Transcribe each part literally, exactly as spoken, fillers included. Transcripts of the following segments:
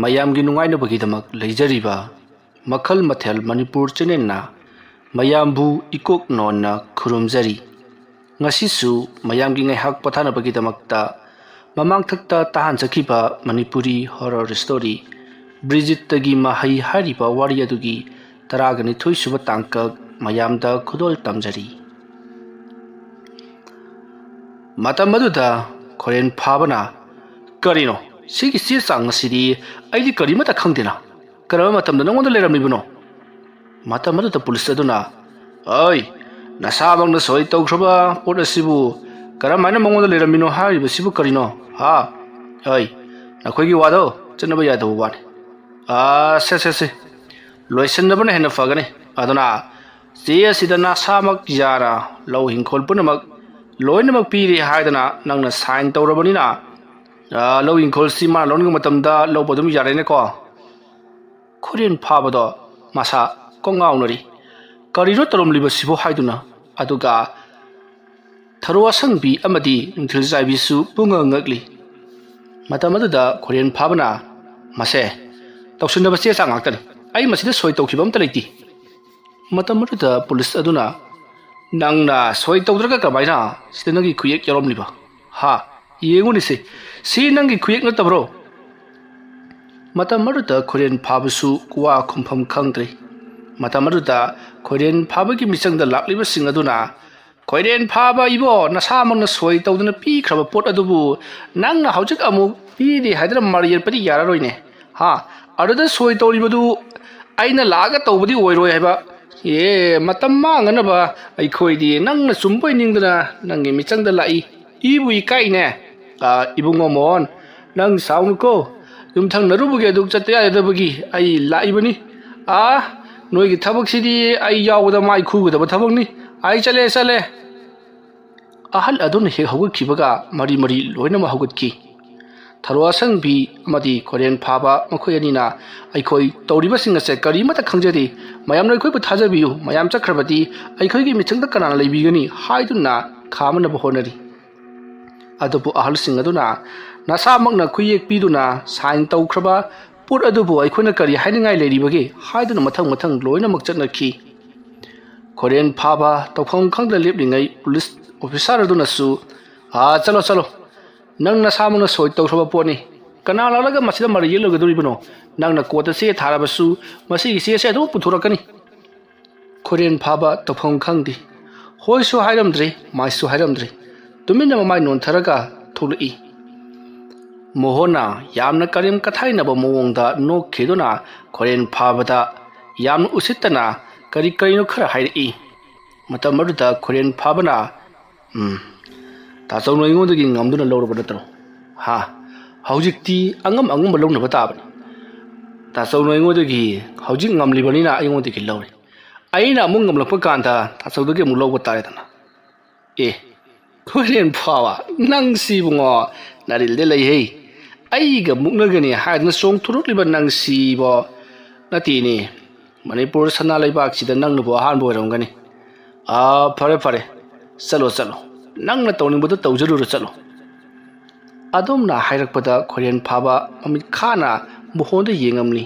ꯃꯌꯥꯝꯒꯤ ꯅꯨꯡꯉꯥꯏꯅꯕꯒꯤꯗꯃꯛ ꯂꯩꯖꯔꯤꯕ ꯃꯈꯜ ꯃꯊꯦꯜ ꯃꯅꯤꯄꯨꯔ ꯆꯦꯅꯦꯜꯅ ꯃꯌꯥꯝꯕꯨ ꯏꯀꯣꯛ ꯅꯣꯟꯅ ꯈꯨꯔꯨꯝꯖꯔꯤ꯫ ꯉꯁꯤꯁꯨ ꯃꯌꯥꯝꯒꯤ ꯉꯥꯏꯍꯥꯛ ꯄꯣꯊꯥꯅꯕꯒꯤꯗꯃꯛꯇ ꯃꯃꯥꯡꯊꯛꯇ ꯇꯥꯍꯟꯖꯈꯤꯕ ꯃꯅꯤꯄꯨꯔꯤ ꯍꯣꯔꯔ ꯁ꯭ꯇꯣꯔꯤ ꯕ꯭ꯔꯤꯖꯤꯠꯇꯒꯤ ꯃꯍꯩ ꯍꯥꯏꯔꯤꯕ ꯋꯥꯔꯤ ꯑꯗꯨꯒꯤ ꯇꯔꯥꯒ ꯅꯤꯊꯣꯏ ꯁꯨꯕ ꯇꯥꯡꯀꯛ ꯃꯌꯥꯝꯗ ꯈꯨꯗꯣꯜ ꯇꯝꯖꯔꯤ꯫ ꯃꯇꯝ ꯑꯗꯨꯗ ꯈꯣꯏꯔꯦꯟ ꯐꯥꯕꯅ, "ꯀꯔꯤꯅꯣ? ꯁꯤꯒꯤ ꯆꯦ ꯆꯥꯡ ꯑꯁꯤꯗꯤ ꯑꯩꯗꯤ ꯀꯔꯤꯃꯠꯇ ꯈꯪꯗꯦꯅ꯫ ꯀꯔꯝꯕ ꯃꯇꯝꯗ ꯅꯉꯣꯟꯗ ꯂꯩꯔꯝꯂꯤꯕꯅꯣ?" ꯃꯇꯝ ꯑꯗꯨꯗ ꯄꯨꯂꯤꯁ ꯑꯗꯨꯅ, "ꯑꯩ, ꯅꯁꯥꯃꯛꯅ ꯁꯣꯏ ꯇꯧꯈ꯭ꯔꯕ ꯄꯣꯠ ꯑꯁꯤꯕꯨ ꯀꯔꯝꯍꯥꯏꯅ ꯃꯉꯣꯟꯗ ꯂꯩꯔꯝꯃꯤꯅꯣ ꯍꯥꯏꯔꯤꯕꯁꯤꯕꯨ ꯀꯔꯤꯅꯣ? ꯍꯥ? ꯑꯩ, ꯅꯈꯣꯏꯒꯤ ꯋꯥꯗꯣ ꯆꯠꯅꯕ ꯌꯥꯗꯕ ꯋꯥꯅꯤ꯫ ꯑꯥ, ꯁꯦ, ꯁꯦ, ꯁꯦ꯫ ꯂꯣꯏꯁꯤꯟꯅꯕꯅ ꯍꯦꯟꯅ ꯐꯒꯅꯤ꯫ ꯑꯗꯨꯅ ꯆꯦ ꯑꯁꯤꯗ ꯅꯁꯥꯃꯛ ꯌꯥꯅ ꯂꯧ ꯏꯪꯈꯣꯜ ꯄꯨꯝꯅꯃꯛ ꯂꯣꯏꯅꯃꯛ ꯄꯤꯔꯦ ꯍꯥꯏꯗꯅ ꯅꯪꯅ ꯁꯥꯏꯟ ꯇꯧꯔꯕꯅꯤꯅ, ꯑꯥ, ꯂꯧ ꯏꯪꯈꯣꯜꯁꯤ ꯃꯥꯅ ꯂꯧꯅꯤꯡꯕ ꯃꯇꯝꯗ ꯂꯧꯕ ꯑꯗꯨꯝ ꯌꯥꯔꯦꯅꯦꯀꯣ?" ꯈꯣꯏꯔꯦꯟ ꯐꯥꯕꯗꯣ ꯃꯁꯥ ꯀꯣꯡꯉꯥꯎꯅꯔꯤ꯫ "ꯀꯔꯤꯅꯣ ꯇꯧꯔꯝꯂꯤꯕꯁꯤꯕꯨ?" ꯍꯥꯏꯗꯨꯅ꯫ ꯑꯗꯨꯒ ꯊꯔꯣ ꯑꯁꯪꯕꯤ ꯑꯃꯗꯤ ꯅꯨꯡꯊꯤꯜ ꯆꯥꯏꯕꯤꯁꯨ ꯄꯨꯡꯉꯛ ꯉꯛꯂꯤ꯫ ꯃꯇꯝ ꯑꯗꯨꯗ ꯈꯣꯏꯔꯦꯟ ꯐꯥꯕꯅ, "ꯃꯁꯦ ꯇꯧꯁꯤꯟꯅꯕ ꯆꯦ ꯆꯥꯡ ꯉꯥꯛꯇꯅꯤ꯫ ꯑꯩ ꯃꯁꯤꯗ ꯁꯣꯏ ꯇꯧꯈꯤꯕ ꯑꯝꯇ ꯂꯩꯇꯦ꯫" ꯃꯇꯝ ꯑꯗꯨꯗ ꯄꯨꯂꯤꯁ ꯑꯗꯨꯅ, "ꯅꯪꯅ ꯁꯣꯏ ꯇꯧꯗ꯭ꯔꯒ ꯀꯃꯥꯏꯅ ꯁꯤꯗ ꯅꯪꯒꯤ ꯈꯨꯌꯦꯛ ꯌꯥꯎꯔꯝꯂꯤꯕ? ꯍꯥ? ꯌꯦꯡꯉꯨꯅꯦꯁꯦ, ꯁꯤ ꯅꯪꯒꯤ ꯈꯨꯌꯦꯛ ꯅꯠꯇꯕ꯭ꯔꯣ?" ꯃꯇꯝ ꯑꯗꯨꯗ ꯈꯣꯏꯔꯦꯟ ꯐꯥꯕꯁꯨ ꯋꯥ ꯈꯨꯝꯐꯝ ꯈꯪꯗ꯭ꯔꯦ꯫ ꯃꯇꯝ ꯑꯗꯨꯗ ꯈꯣꯏꯔꯦꯟ ꯐꯥꯕꯒꯤ ꯃꯤꯆꯪꯗ ꯂꯥꯛꯂꯤꯕꯁꯤꯡ ꯑꯗꯨꯅ, "ꯈꯣꯏꯔꯦꯟ ꯐꯥꯕ ꯏꯕꯣ, ꯅꯁꯥꯃꯛꯅ ꯁꯣꯏ ꯇꯧꯗꯨꯅ ꯄꯤꯈ꯭ꯔꯕ ꯄꯣꯠ ꯑꯗꯨꯕꯨ ꯅꯪꯅ ꯍꯧꯖꯤꯛ ꯑꯃꯨꯛ ꯄꯤꯗꯦ ꯍꯥꯏꯗꯨꯅ ꯃꯔꯩ ꯌꯦꯠꯄꯗꯤ ꯌꯥꯔꯔꯣꯏꯅꯦ꯫ ꯍꯥ? ꯑꯗꯨꯗ ꯁꯣꯏ ꯇꯧꯔꯤꯕꯗꯨ ꯑꯩꯅ ꯂꯥꯛꯑꯒ ꯇꯧꯕꯗꯤ ꯑꯣꯏꯔꯣꯏ ꯍꯥꯏꯕ꯫ ꯑꯦ, ꯃꯇꯝ ꯃꯥꯡꯅꯅꯕ ꯑꯩꯈꯣꯏꯗꯤ ꯅꯪꯅ ꯆꯨꯝꯕꯣꯏ ꯅꯤꯡꯗꯅ ꯅꯪꯒꯤ ꯃꯤꯆꯪꯗ ꯂꯥꯛꯏ꯫ ꯏꯕꯨ ꯏꯀꯥꯏꯅꯦ꯫ ꯑꯥ, ꯏꯕꯨꯡꯉꯣ ꯃꯣꯍꯣꯟ, ꯅꯪ ꯁꯥꯎꯅꯨꯀꯣ꯫ ꯌꯨꯝꯊꯪꯅꯔꯨꯕꯒꯤ ꯑꯗꯨ ꯆꯠꯇ ꯌꯥꯗꯕꯒꯤ ꯑꯩ ꯂꯥꯛꯏꯕꯅꯤ꯫ ꯑꯥ, ꯅꯣꯏꯒꯤ ꯊꯕꯛꯁꯤꯗꯤ ꯑꯩ ꯌꯥꯎꯕꯗ ꯃꯥꯏ ꯈꯨꯒꯗꯕ ꯊꯕꯛꯅꯤ꯫ ꯑꯩ ꯆꯠꯂꯦ, ꯆꯠꯂꯦ꯫" ꯑꯍꯜ ꯑꯗꯨꯅ ꯍꯦꯛ ꯍꯧꯒꯠꯈꯤꯕꯒ ꯃꯔꯤ ꯃꯔꯤ ꯂꯣꯏꯅꯃꯛ ꯍꯧꯒꯠꯈꯤ꯫ ꯊꯔꯣ ꯑꯁꯪꯕꯤ ꯑꯃꯗꯤ ꯈꯣꯏꯔꯦꯟ ꯐꯥꯕ ꯃꯈꯣꯏ ꯑꯅꯤꯅ, "ꯑꯩꯈꯣꯏ ꯇꯧꯔꯤꯕꯁꯤꯡ ꯑꯁꯦ ꯀꯔꯤꯃꯠꯇ ꯈꯪꯖꯗꯦ꯫ ꯃꯌꯥꯝꯅ ꯑꯩꯈꯣꯏꯕꯨ ꯊꯥꯖꯕꯤꯌꯨ꯫ ꯃꯌꯥꯝ ꯆꯠꯈ꯭ꯔꯕꯗꯤ ꯑꯩꯈꯣꯏꯒꯤ ꯃꯤꯆꯪꯗ ꯀꯅꯥꯅ ꯂꯩꯕꯤꯒꯅꯤ?" ꯍꯥꯏꯗꯨꯅ ꯈꯥꯝꯅꯕ ꯍꯣꯠꯅꯔꯤ꯫ ꯑꯗꯨꯕꯨ ꯑꯍꯜꯁꯤꯡ ꯑꯗꯨꯅ, "ꯅꯁꯥꯃꯛꯅ ꯈꯨꯌꯦꯛ ꯄꯤꯗꯨꯅ ꯁꯥꯏꯟ ꯇꯧꯈ꯭ꯔꯕ ꯄꯣꯠ ꯑꯗꯨꯕꯨ ꯑꯩꯈꯣꯏꯅ ꯀꯔꯤ ꯍꯥꯏꯅꯤꯡꯉꯥꯏ ꯂꯩꯔꯤꯕꯒꯦ?" ꯍꯥꯏꯗꯨꯅ ꯃꯊꯪ ꯃꯊꯪ ꯂꯣꯏꯅꯃꯛ ꯆꯠꯅꯈꯤ꯫ ꯈꯣꯔꯦꯟ ꯐꯥꯕ ꯇꯧꯐꯝ ꯈꯪꯗꯅ ꯂꯦꯞꯂꯤꯉꯩ ꯄꯨꯂꯤꯁ ꯑꯣꯐꯤꯁꯥꯔ ꯑꯗꯨꯅꯁꯨ, "ꯑꯥ, ꯆꯠꯂꯣ, ꯆꯠꯂꯣ꯫ ꯅꯪ ꯅꯁꯥꯃꯛꯅ ꯁꯣꯏ ꯇꯧꯈ꯭ꯔꯕ ꯄꯣꯠꯅꯤ꯫ ꯀꯅꯥ ꯂꯥꯛꯂꯒ ꯃꯁꯤꯗ ꯃꯔꯩ ꯌꯦꯠꯂꯨꯒꯗꯣꯔꯤꯕꯅꯣ? ꯅꯪꯅ ꯀꯣꯔꯠꯇ ꯆꯦ ꯊꯥꯔꯕꯁꯨ ꯃꯁꯤꯒꯤ ꯆꯦ ꯑꯁꯤ ꯑꯗꯨꯃꯛ ꯄꯨꯊꯣꯔꯛꯀꯅꯤ꯫" ꯈꯣꯔꯦꯟ ꯐꯥꯕ ꯇꯧꯐꯝ ꯈꯪꯗꯦ꯫ ꯍꯣꯏꯁꯨ ꯍꯥꯏꯔꯝꯗ꯭ꯔꯦ, ꯃꯥꯏꯁꯨ ꯍꯥꯏꯔꯝꯗ꯭ꯔꯦ꯫ ꯇꯨꯃꯤꯟꯅ ꯃꯃꯥꯏ ꯅꯣꯟꯊꯔꯒ ꯊꯣꯛꯂꯛꯏ꯫ ꯃꯣꯍꯣꯟꯅ ꯌꯥꯝꯅ ꯀꯔꯦꯝ ꯀꯊꯥꯏꯅꯕ ꯃꯑꯣꯡꯗ ꯅꯣꯛꯈꯤꯗꯨꯅ ꯈꯣꯔꯦꯟ ꯐꯥꯕꯗ ꯌꯥꯝꯅ ꯎꯁꯤꯠꯇꯅ ꯀꯔꯤ ꯀꯔꯤꯅꯣ ꯈꯔ ꯍꯥꯏꯔꯛꯏ꯫ ꯃꯇꯝ ꯑꯗꯨꯗ ꯈꯣꯔꯦꯟ ꯐꯥꯕꯅ, "ꯎꯝ, ꯇꯥꯆꯧꯅ ꯑꯩꯉꯣꯟꯗꯒꯤ ꯉꯝꯗꯨꯅ ꯂꯧꯔꯕ ꯅꯠꯇ꯭ꯔꯣ? ꯍꯥ? ꯍꯧꯖꯤꯛꯇꯤ ꯑꯉꯝ ꯑꯉꯝꯕ ꯂꯧꯅꯕ ꯇꯥꯕꯅꯤ꯫ ꯇꯥꯆꯧꯅ ꯑꯩꯉꯣꯟꯗꯒꯤ ꯍꯧꯖꯤꯛ ꯉꯝꯂꯤꯕꯅꯤꯅ ꯑꯩꯉꯣꯟꯗꯒꯤ ꯂꯧꯔꯦ꯫ ꯑꯩꯅ ꯑꯃꯨꯛ ꯉꯝꯂꯛꯄ ꯀꯥꯟꯗ ꯇꯥꯆꯧꯗꯒꯤ ꯑꯃꯨꯛ ꯂꯧꯕ ꯇꯥꯔꯦꯗꯅ꯫" "ꯑꯦ, ꯈꯣꯏꯔꯦꯟ ꯐꯥꯕ, ꯅꯪꯁꯤ ꯏꯕꯨꯡꯉꯣ, ꯅꯥꯔꯤꯜꯗ ꯂꯩꯍꯦ꯫ ꯑꯩꯒ ꯃꯨꯛꯅꯒꯅꯤ ꯍꯥꯏꯗꯨꯅ ꯆꯣꯡꯊꯣꯔꯛꯂꯤꯕ ꯅꯪꯁꯤꯕꯣ꯫ ꯅꯠꯇꯦꯅꯦ, ꯃꯅꯤꯄꯨꯔ ꯁꯅꯥ ꯂꯩꯕꯥꯛꯁꯤꯗ ꯅꯪꯅꯕꯨ ꯑꯍꯥꯟꯕ ꯑꯣꯏꯔꯝꯒꯅꯤ꯫ ꯑꯥ, ꯐꯔꯦ, ꯐꯔꯦ, ꯆꯠꯂꯣ, ꯆꯠꯂꯣ, ꯅꯪꯅ ꯇꯧꯅꯤꯡꯕꯗꯨ ꯇꯧꯖꯔꯨꯔꯣ, ꯆꯠꯂꯣ꯫" ꯑꯗꯨꯝꯅ ꯍꯥꯏꯔꯛꯄꯗ ꯈꯣꯏꯔꯦꯟ ꯐꯥꯕ ꯃꯃꯤꯠ ꯈꯥꯅ ꯃꯣꯍꯣꯟꯗ ꯌꯦꯡꯉꯝꯂꯤ꯫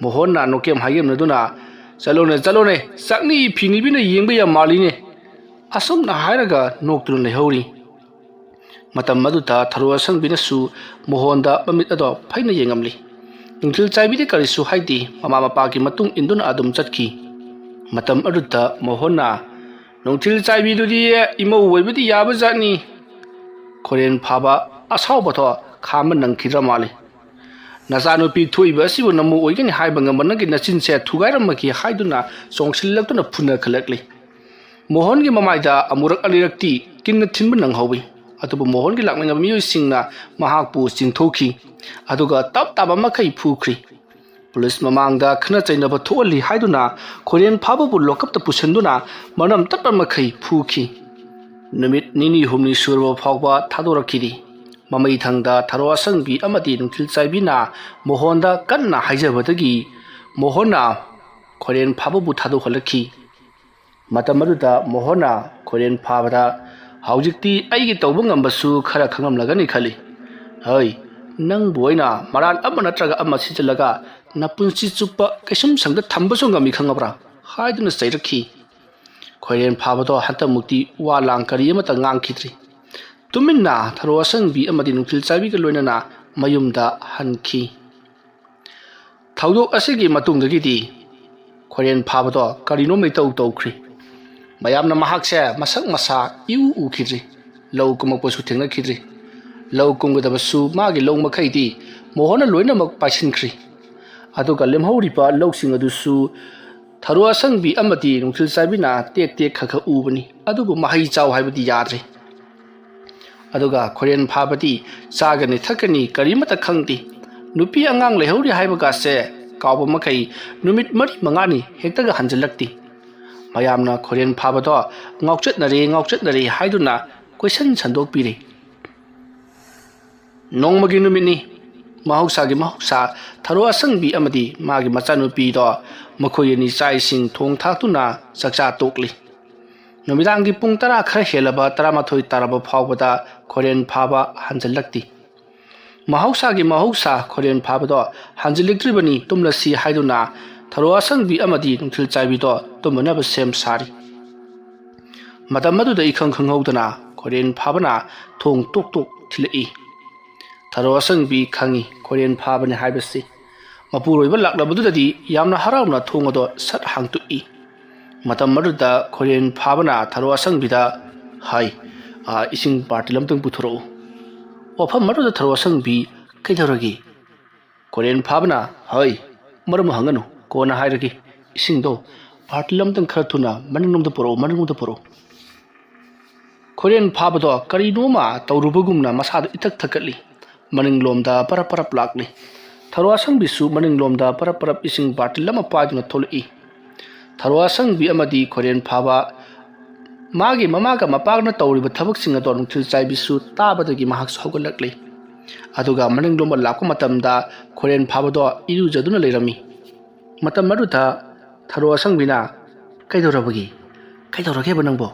ꯃꯣꯍꯣꯟꯅ ꯅꯣꯀꯦꯝ ꯍꯥꯏꯒꯦꯝꯅꯗꯨꯅ, "ꯆꯠꯂꯣꯅꯦ, ꯆꯠꯂꯣꯅꯦ, ꯆꯥꯛꯅꯤ ꯐꯤ ꯅꯤꯕꯤꯅ ꯌꯦꯡꯕ ꯌꯥꯝ ꯃꯥꯜꯂꯤꯅꯦ꯫" ꯑꯁꯨꯝꯅ ꯍꯥꯏꯔꯒ ꯅꯣꯛꯇꯨꯅ ꯂꯩꯍꯧꯔꯤ꯫ ꯃꯇꯝ ꯑꯗꯨꯗ ꯊꯔꯣ ꯑꯁꯪꯕꯤꯅꯁꯨ ꯃꯣꯍꯣꯟꯗ ꯃꯃꯤꯠ ꯑꯗꯣ ꯐꯩꯅ ꯌꯦꯡꯉꯝꯂꯤ꯫ ꯅꯨꯡꯊꯤꯜ ꯆꯥꯏꯕꯤꯗꯤ ꯀꯔꯤꯁꯨ ꯍꯥꯏꯗꯦ, ꯃꯃꯥ ꯃꯄꯥꯒꯤ ꯃꯇꯨꯡ ꯏꯟꯗꯨꯅ ꯑꯗꯨꯝ ꯆꯠꯈꯤ꯫ ꯃꯇꯝ ꯑꯗꯨꯗ ꯃꯣꯍꯣꯟꯅ, "ꯅꯨꯡꯊꯤꯜ ꯆꯥꯏꯕꯤꯗꯨꯗꯤ ꯏꯃꯧ ꯑꯣꯏꯕꯗꯤ ꯌꯥꯕ ꯖꯥꯠꯅꯤ꯫" ꯈꯣꯔꯦꯟ ꯐꯥꯕ ꯑꯁꯥꯎꯕꯗꯣ ꯈꯥꯝꯕ ꯅꯪꯈꯤꯗ꯭ꯔ ꯃꯥꯜꯂꯤ꯫ "ꯅꯆꯥꯅꯨꯄꯤ ꯊꯣꯛꯏꯕ ꯑꯁꯤꯕꯨ ꯅꯃꯧ ꯑꯣꯏꯒꯅꯤ ꯍꯥꯏꯕ ꯉꯝꯕ ꯅꯪꯒꯤ ꯅꯆꯤꯟꯁꯦ ꯊꯨꯒꯥꯏꯔꯝꯃꯒꯦ" ꯍꯥꯏꯗꯨꯅ ꯆꯣꯡꯁꯤꯜꯂꯛꯇꯨꯅ ꯐꯨꯅꯈꯠꯂꯛꯂꯤ꯫ ꯃꯣꯍꯟꯒꯤ ꯃꯃꯥꯏꯗ ꯑꯃꯨꯔꯛ ꯑꯅꯤꯔꯛꯇꯤ ꯀꯤꯟꯅ ꯊꯤꯟꯕ ꯅꯪꯍꯧꯏ꯫ ꯑꯗꯨꯕꯨ ꯃꯣꯍꯟꯒꯤ ꯂꯥꯛꯃꯤꯟꯅꯕ ꯃꯤꯑꯣꯏꯁꯤꯡꯅ ꯃꯍꯥꯛꯄꯨ ꯆꯤꯡꯊꯣꯛꯈꯤ, ꯑꯗꯨꯒ ꯇꯞ ꯇꯥꯕ ꯃꯈꯩ ꯐꯨꯈ꯭ꯔꯤ꯫ ꯄꯨꯂꯤꯁ ꯃꯃꯥꯡꯗ ꯈꯠꯅ ꯆꯩꯅꯕ ꯊꯣꯛꯍꯜꯂꯤ ꯍꯥꯏꯗꯨꯅ ꯈꯣꯏꯔꯦꯟ ꯐꯥꯕꯕꯨ ꯂꯣꯀꯞꯇ ꯄꯨꯁꯤꯟꯗꯨꯅ ꯃꯔꯝ ꯇꯠꯄ ꯃꯈꯩ ꯐꯨꯈꯤ꯫ ꯅꯨꯃꯤꯠ ꯅꯤꯅꯤ ꯍꯨꯝꯅꯤ ꯁꯨꯔꯕ ꯐꯥꯎꯕ ꯊꯥꯗꯣꯔꯛꯈꯤꯗꯦ꯫ ꯃꯃꯩ ꯊꯪꯗ ꯊꯔꯣ ꯑꯁꯪꯕꯤ ꯑꯃꯗꯤ ꯅꯨꯡꯊꯤꯜ ꯆꯥꯏꯕꯤꯅ ꯃꯣꯍꯣꯟꯗ ꯀꯟꯅ ꯍꯥꯏꯖꯕꯗꯒꯤ ꯃꯣꯍꯣꯟꯅ ꯈꯣꯏꯔꯦꯟ ꯐꯥꯕꯕꯨ ꯊꯥꯗꯣꯛꯍꯜꯂꯛꯈꯤ꯫ ꯃꯇꯝ ꯑꯗꯨꯗ ꯃꯣꯍꯣꯟꯅ ꯈꯣꯏꯔꯦꯟ ꯐꯥꯕꯗ, "ꯍꯧꯖꯤꯛꯇꯤ ꯑꯩꯒꯤ ꯇꯧꯕ ꯉꯝꯕꯁꯨ ꯈꯔ ꯈꯪꯂꯝꯂꯒꯅꯤ ꯈꯜꯂꯤ꯫ ꯍꯣꯏ, "ꯅꯪꯕꯨ ꯑꯩꯅ ꯃꯔꯥꯜ ꯑꯃ ꯅꯠꯇ꯭ꯔꯒ ꯑꯃ ꯁꯤꯖꯤꯜꯂꯒ ꯅꯄꯨꯟꯁꯤ ꯆꯨꯞꯄ ꯀꯩꯁꯨꯝꯁꯪꯗ ꯊꯝꯕꯁꯨ ꯉꯝꯃꯤ ꯈꯪꯉꯕ꯭ꯔꯥ?" ꯍꯥꯏꯗꯨꯅ ꯆꯩꯔꯛꯈꯤ꯫ ꯈꯣꯏꯔꯦꯟ ꯐꯥꯕꯗꯣ ꯍꯟꯇꯛꯃꯨꯛꯇꯤ ꯋꯥ ꯂꯥꯡ ꯀꯔꯤ ꯑꯃꯠꯇ ꯉꯥꯡꯈꯤꯗ꯭ꯔꯤ꯫ ꯇꯨꯃꯤꯟꯅ ꯊꯔꯣ ꯑꯁꯪꯕꯤ ꯑꯃꯗꯤ ꯅꯨꯡꯊꯤꯜ ꯆꯥꯏꯕꯤꯒ ꯂꯣꯏꯅꯅ ꯃꯌꯨꯝꯗ ꯍꯟꯈꯤ꯫ ꯊꯧꯗꯣꯛ ꯑꯁꯤꯒꯤ ꯃꯇꯨꯡꯗꯒꯤꯗꯤ ꯈꯣꯏꯔꯦꯟ ꯐꯥꯕꯗꯣ ꯀꯔꯤꯅꯣꯝ ꯏꯇꯧ ꯇꯧꯈ꯭ꯔꯤ꯫ ꯃꯌꯥꯝꯅ ꯃꯍꯥꯛꯁꯦ ꯃꯁꯛ ꯃꯁꯥ ꯏꯎ ꯎꯈꯤꯗ꯭ꯔꯤ꯫ ꯂꯧ ꯀꯨꯝꯃꯛꯄꯁꯨ ꯊꯦꯡꯅꯈꯤꯗ꯭ꯔꯤ꯫ ꯂꯧ ꯀꯨꯝꯒꯗꯕꯁꯨ ꯃꯥꯒꯤ ꯂꯧ ꯃꯈꯩꯗꯤ ꯃꯣꯍꯣꯟꯅ ꯂꯣꯏꯅꯃꯛ ꯄꯥꯏꯁꯤꯟꯈ꯭ꯔꯤ꯫ ꯑꯗꯨꯒ ꯂꯦꯝꯍꯧꯔꯤꯕ ꯂꯧꯁꯤꯡ ꯑꯗꯨꯁꯨ ꯊꯔꯣ ꯑꯁꯪꯕꯤ ꯑꯃꯗꯤ ꯅꯨꯡꯊꯤꯜ ꯆꯥꯏꯕꯤꯅ ꯇꯦꯛ ꯇꯦꯛ ꯈꯔ ꯈꯔ ꯎꯕꯅꯤ, ꯑꯗꯨꯕꯨ ꯃꯍꯩ ꯆꯥꯎ ꯍꯥꯏꯕꯗꯤ ꯌꯥꯗ꯭ꯔꯦ꯫ ꯑꯗꯨꯒ ꯈꯣꯏꯔꯦꯟ ꯐꯥꯕꯗꯤ ꯆꯥꯒꯅꯤ ꯊꯛꯀꯅꯤ ꯀꯔꯤꯃꯠꯇ ꯈꯪꯗꯦ꯫ ꯅꯨꯄꯤ ꯑꯉꯥꯡ ꯂꯩꯍꯧꯔꯤ ꯍꯥꯏꯕꯒꯥꯁꯦ ꯀꯥꯎꯕ ꯃꯈꯩ ꯅꯨꯃꯤꯠ ꯃꯔꯤ ꯃꯉꯥꯅꯤ ꯍꯦꯛꯇꯒ ꯍꯟꯖꯤꯜꯂꯛꯇꯦ꯫ ꯃꯌꯥꯝꯅ ꯈꯣꯏꯔꯦꯟ ꯐꯥꯕꯗꯣ ꯉꯥꯎꯆꯠꯅꯔꯦ, ꯉꯥꯎꯆꯠꯅꯔꯦ ꯍꯥꯏꯗꯨꯅ ꯀꯣꯏꯁꯟ ꯁꯟꯗꯣꯛꯄꯤꯔꯦ꯫ ꯅꯣꯡꯃꯒꯤ ꯅꯨꯃꯤꯠꯅꯤ꯫ ꯃꯍꯧꯁꯥꯒꯤ ꯃꯍꯧꯁꯥ ꯊꯔꯣ ꯑꯁꯪꯕꯤ ꯑꯃꯗꯤ ꯃꯥꯒꯤ ꯃꯆꯥꯅꯨꯄꯤꯗꯣ ꯃꯈꯣꯏ ꯑꯅꯤ ꯆꯥꯛ ꯏꯁꯤꯡ ꯊꯣꯡ ꯊꯥꯛꯇꯨꯅ ꯆꯥꯛꯆꯥ ꯇꯣꯛꯂꯤ꯫ ꯅꯨꯃꯤꯗꯥꯡꯒꯤ ꯄꯨꯡ ꯇꯔꯥ ꯈꯔ ꯍꯦꯜꯂꯕ ꯇꯔꯥꯃꯥꯊꯣꯏ ꯇꯥꯔꯕ ꯐꯥꯎꯕꯗ ꯈꯣꯏꯔꯦꯟ ꯐꯥꯕ ꯍꯟꯖꯤꯜꯂꯛꯇꯦ꯫ ꯃꯍꯧꯁꯥꯒꯤ ꯃꯍꯧꯁꯥ ꯈꯣꯏꯔꯦꯟ ꯐꯥꯕꯗꯣ ꯍꯟꯖꯤꯜꯂꯛꯇ꯭ꯔꯤꯕꯅꯤ, ꯇꯨꯝꯂꯁꯤ ꯍꯥꯏꯗꯨꯅ ꯊꯔꯣ ꯑꯁꯪꯕꯤ ꯑꯃꯗꯤ ꯅꯨꯡꯊꯤꯜ ꯆꯥꯏꯕꯤꯗꯣ ꯇꯨꯝꯅꯅꯕ ꯁꯦꯝ ꯁꯥꯔꯤ꯫ ꯃꯇꯝ ꯑꯗꯨꯗ ꯏꯈꯪ ꯈꯪꯍꯧꯗꯅ ꯈꯣꯏꯔꯦꯟ ꯐꯥꯕꯅ ꯊꯣꯡ ꯇꯣꯛ ꯇꯣꯛ ꯊꯤꯜꯂꯛꯏ꯫ ꯊꯔꯣ ꯑꯁꯪꯕꯤ ꯈꯪꯏ ꯈꯣꯏꯔꯦꯟ ꯐꯥꯕꯅꯤ ꯍꯥꯏꯕꯁꯤ꯫ ꯃꯄꯨꯔꯣꯏꯕ ꯂꯥꯛꯂꯕꯗꯨꯗꯗꯤ ꯌꯥꯝꯅ ꯍꯔꯥꯎꯅ ꯊꯣꯡ ꯑꯗꯣ ꯁꯠ ꯍꯥꯡꯇꯣꯛꯏ꯫ ꯃꯇꯝ ꯑꯗꯨꯗ ꯈꯣꯏꯔꯦꯟ ꯐꯥꯕꯅ ꯊꯔꯣ ꯑꯁꯪꯕꯤꯗ ꯍꯥꯏ, "ꯑꯥ, ꯏꯁꯤꯡ ꯕꯥꯔꯇꯤꯜ ꯑꯃꯇꯪ ꯄꯨꯊꯣꯔꯛꯎ"꯫ ꯋꯥꯐꯝ ꯑꯗꯨꯗ ꯊꯔꯣ ꯑꯁꯪꯕꯤ, "ꯀꯩꯗꯧꯔꯒꯦ?" ꯈꯣꯏꯔꯦꯟ ꯐꯥꯕꯅ, "ꯍꯣꯏ, ꯃꯔꯝ ꯍꯪꯒꯅꯨ, ꯀꯣꯟꯅ ꯍꯥꯏꯔꯒꯦ꯫ ꯏꯁꯤꯡꯗꯣ ꯕꯥꯔꯇꯤꯜ ꯑꯃꯇꯪ ꯈꯔ ꯊꯨꯅ ꯃꯅꯤꯡꯂꯣꯝꯗ ꯄꯨꯔꯛꯎ, ꯃꯅꯤꯡꯂꯣꯝꯗ ꯄꯨꯔꯛꯎ"꯫ ꯈꯣꯏꯔꯦꯟ ꯐꯥꯕꯗꯣ ꯀꯔꯤꯅꯣꯃ ꯇꯧꯔꯨꯕꯒꯨꯝꯅ ꯃꯁꯥꯗꯣ ꯏꯊꯛ ꯊꯛꯀꯠꯂꯤ꯫ ꯃꯅꯤꯡꯂꯣꯝꯗ ꯄꯔꯞ ꯄꯔꯞ ꯂꯥꯛꯂꯤ꯫ ꯊꯔꯣ ꯑꯁꯪꯕꯤꯁꯨ ꯃꯅꯤꯡꯂꯣꯝꯗ ꯄꯔꯞ ꯄꯔꯞ ꯏꯁꯤꯡ ꯕꯥꯔꯇꯤꯜ ꯑꯃ ꯄꯥꯏꯗꯨꯅ ꯊꯣꯛꯂꯛꯏ꯫ ꯊꯔꯣ ꯑꯁꯪꯕꯤ ꯑꯃꯗꯤ ꯈꯣꯏꯔꯦꯟ ꯐꯥꯕ ꯃꯥꯒꯤ ꯃꯃꯥꯒ ꯃꯄꯥꯒꯅ ꯇꯧꯔꯤꯕ ꯊꯕꯛꯁꯤꯡ ꯑꯗꯣ ꯅꯨꯡꯊꯤꯜ ꯆꯥꯏꯕꯤꯁꯨ ꯇꯥꯕꯗꯒꯤ ꯃꯍꯥꯛꯁꯨ ꯍꯧꯒꯠꯂꯛꯂꯤ꯫ ꯑꯗꯨꯒ ꯃꯅꯤꯡꯂꯣꯝꯗ ꯂꯥꯛꯄ ꯃꯇꯝꯗ ꯈꯣꯏꯔꯦꯟ ꯐꯥꯕꯗꯣ ꯏꯔꯨꯖꯗꯨꯅ ꯂꯩꯔꯝꯃꯤ꯫ ꯃꯇꯝ ꯑꯗꯨꯗ ꯊꯔꯣ ꯑꯁꯪꯕꯤꯅ, "ꯀꯩꯗꯧꯔꯕꯒꯦ? ꯀꯩꯗꯧꯔꯒꯦꯕ ꯅꯪꯕꯣ?"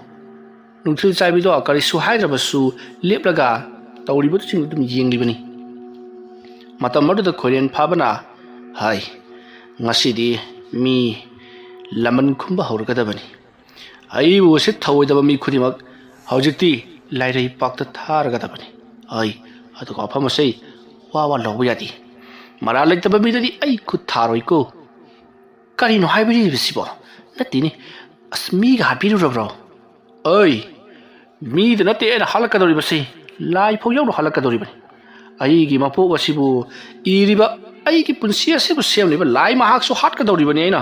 ꯅꯨꯡꯊꯤꯜ ꯆꯥꯏꯕꯤꯗꯣ ꯀꯔꯤꯁꯨ ꯍꯥꯏꯗ꯭ꯔꯕꯁꯨ ꯂꯦꯞꯂꯒ ꯇꯧꯔꯤꯕꯁꯤꯡꯗꯨ ꯑꯗꯨꯝ ꯌꯦꯡꯂꯤꯕꯅꯤ꯫ ꯃꯇꯝ ꯑꯗꯨꯗ ꯈꯣꯏꯔꯦꯟ ꯐꯥꯕꯅ ꯍꯥꯏ, "ꯉꯁꯤꯗꯤ ꯃꯤ ꯂꯃꯟ ꯈꯨꯝꯕ ꯍꯧꯔꯒꯗꯕꯅꯤ꯫ ꯑꯩꯕꯨ ꯎꯁꯤꯠ ꯊꯑꯣꯏꯗꯕ ꯃꯤ ꯈꯨꯗꯤꯡꯃꯛ ꯍꯧꯖꯤꯛꯇꯤ ꯂꯥꯏꯔꯩ ꯄꯥꯛꯇ ꯊꯥꯔꯒꯗꯕꯅꯤ꯫ ꯑꯩ ꯑꯗꯨꯒ ꯋꯥꯐꯝ ꯑꯁꯤ ꯋꯥ ꯋꯥ ꯂꯧꯕ ꯌꯥꯗꯦ꯫ ꯃꯔꯥꯜ ꯂꯩꯇꯕ ꯃꯤꯗꯗꯤ ꯑꯩ ꯈꯨꯠ ꯊꯥꯔꯣꯏꯀꯣ꯫" "ꯀꯔꯤꯅꯣ ꯍꯥꯏꯕꯤꯔꯤꯕꯁꯤꯕꯣ? ꯅꯠꯇꯦꯅꯦ, ꯑꯁ, ꯃꯤꯒ ꯍꯥꯠꯄꯤꯔꯨꯔꯕ꯭ꯔꯣ?" "ꯑꯩ ꯃꯤꯗ ꯅꯠꯇꯦ ꯑꯩꯅ ꯍꯥꯠꯂꯛꯀꯗꯧꯔꯤꯕꯁꯤ, ꯂꯥꯏ ꯐꯥꯎ ꯌꯥꯎꯅ ꯍꯥꯠꯂꯛꯀꯗꯧꯔꯤꯕꯅꯤ꯫ ꯑꯩꯒꯤ ꯃꯄꯣꯛ ꯑꯁꯤꯕꯨ ꯏꯔꯤꯕ, ꯑꯩꯒꯤ ꯄꯨꯟꯁꯤ ꯑꯁꯤꯕꯨ ꯁꯦꯝꯂꯤꯕ ꯂꯥꯏ ꯃꯍꯥꯛꯁꯨ ꯍꯥꯠꯀꯗꯧꯔꯤꯕꯅꯤ ꯑꯩꯅ꯫"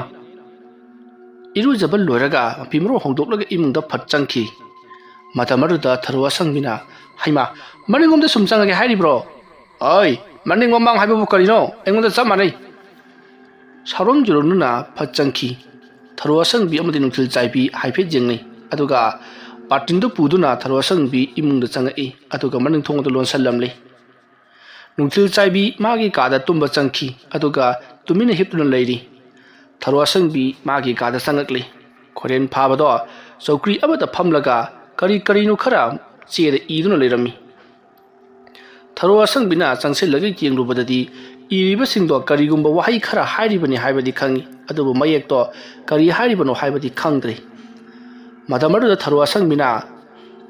ꯏꯔꯨꯖꯕ ꯂꯣꯏꯔꯒ ꯃꯐꯤ ꯃꯔꯣꯟ ꯍꯣꯡꯗꯣꯛꯂꯒ ꯏꯃꯨꯡꯗ ꯐꯠ ꯆꯪꯈꯤ꯫ ꯃꯇꯝ ꯑꯗꯨꯗ ꯊꯔꯣ ꯑꯁꯪꯕꯤꯅ, "ꯍꯩꯃꯥ, ꯃꯅꯤꯡꯂꯣꯝꯗ ꯁꯨꯝ ꯆꯪꯉꯒꯦ ꯍꯥꯏꯔꯤꯕ꯭ꯔꯣ?" "ꯑꯩ ꯃꯅꯤꯡ ꯃꯃꯥꯡ ꯍꯥꯏꯕꯕꯨ ꯀꯔꯤꯅꯣ? ꯑꯩꯉꯣꯟꯗ ꯆꯞ ꯃꯥꯟꯅꯩ꯫" ꯁꯥꯎꯔꯣꯝ ꯖꯨꯔꯣꯝꯗꯨꯅ ꯐꯠ ꯆꯪꯈꯤ꯫ ꯊꯔꯣ ꯑꯁꯪꯕꯤ ꯑꯃꯗꯤ ꯅꯨꯡꯊꯤꯜ ꯆꯥꯏꯕꯤ ꯍꯥꯏꯐꯦꯠ ꯌꯦꯡꯅꯩ, ꯑꯗꯨꯒ ꯕꯥꯔꯇꯤꯟꯗꯨ ꯄꯨꯗꯨꯅ ꯊꯔꯣ ꯑꯁꯪꯕꯤ ꯏꯃꯨꯡꯗ ꯆꯪꯉꯛꯏ, ꯑꯗꯨꯒ ꯃꯅꯤꯡ ꯊꯣꯡ ꯑꯗꯨ ꯂꯣꯟꯁꯤꯜꯂꯝꯂꯤ꯫ ꯅꯨꯡꯊꯤꯜ ꯆꯥꯏꯕꯤ ꯃꯥꯒꯤ ꯀꯥꯗ ꯇꯨꯝꯕ ꯆꯪꯈꯤ, ꯑꯗꯨꯒ ꯇꯨꯃꯤꯟꯅ ꯍꯤꯞꯇꯨꯅ ꯂꯩꯔꯤ꯫ ꯊꯔꯣ ꯑꯁꯪꯕꯤ ꯃꯥꯒꯤ ꯀꯥꯗ ꯆꯪꯉꯛꯂꯤ꯫ ꯈꯣꯏꯔꯦꯟ ꯐꯥꯕꯗꯣ ꯆꯧꯀ꯭ꯔꯤ ꯑꯃꯗ ꯐꯝꯂꯒ ꯀꯔꯤ ꯀꯔꯤꯅꯣ ꯈꯔ ꯆꯦꯗ ꯏꯗꯨꯅ ꯂꯩꯔꯝꯃꯤ꯫ ꯊꯔꯣ ꯑꯁꯪꯕꯤꯅ ꯆꯪꯁꯤꯜꯂꯒ ꯌꯦꯡꯂꯨꯕꯗꯗꯤ ꯏꯔꯤꯕꯁꯤꯡꯗꯣ ꯀꯔꯤꯒꯨꯝꯕ ꯋꯥꯍꯩ ꯈꯔ ꯍꯥꯏꯔꯤꯕꯅꯤ ꯍꯥꯏꯕꯗꯤ ꯈꯪꯏ, ꯑꯗꯨꯕꯨ ꯃꯌꯦꯛꯇꯣ ꯀꯔꯤ ꯍꯥꯏꯔꯤꯕꯅꯣ ꯍꯥꯏꯕꯗꯤ ꯈꯪꯗ꯭ꯔꯦ꯫ ꯃꯇꯝ ꯑꯗꯨꯗ ꯊꯔꯣ ꯑꯁꯪꯕꯤꯅ,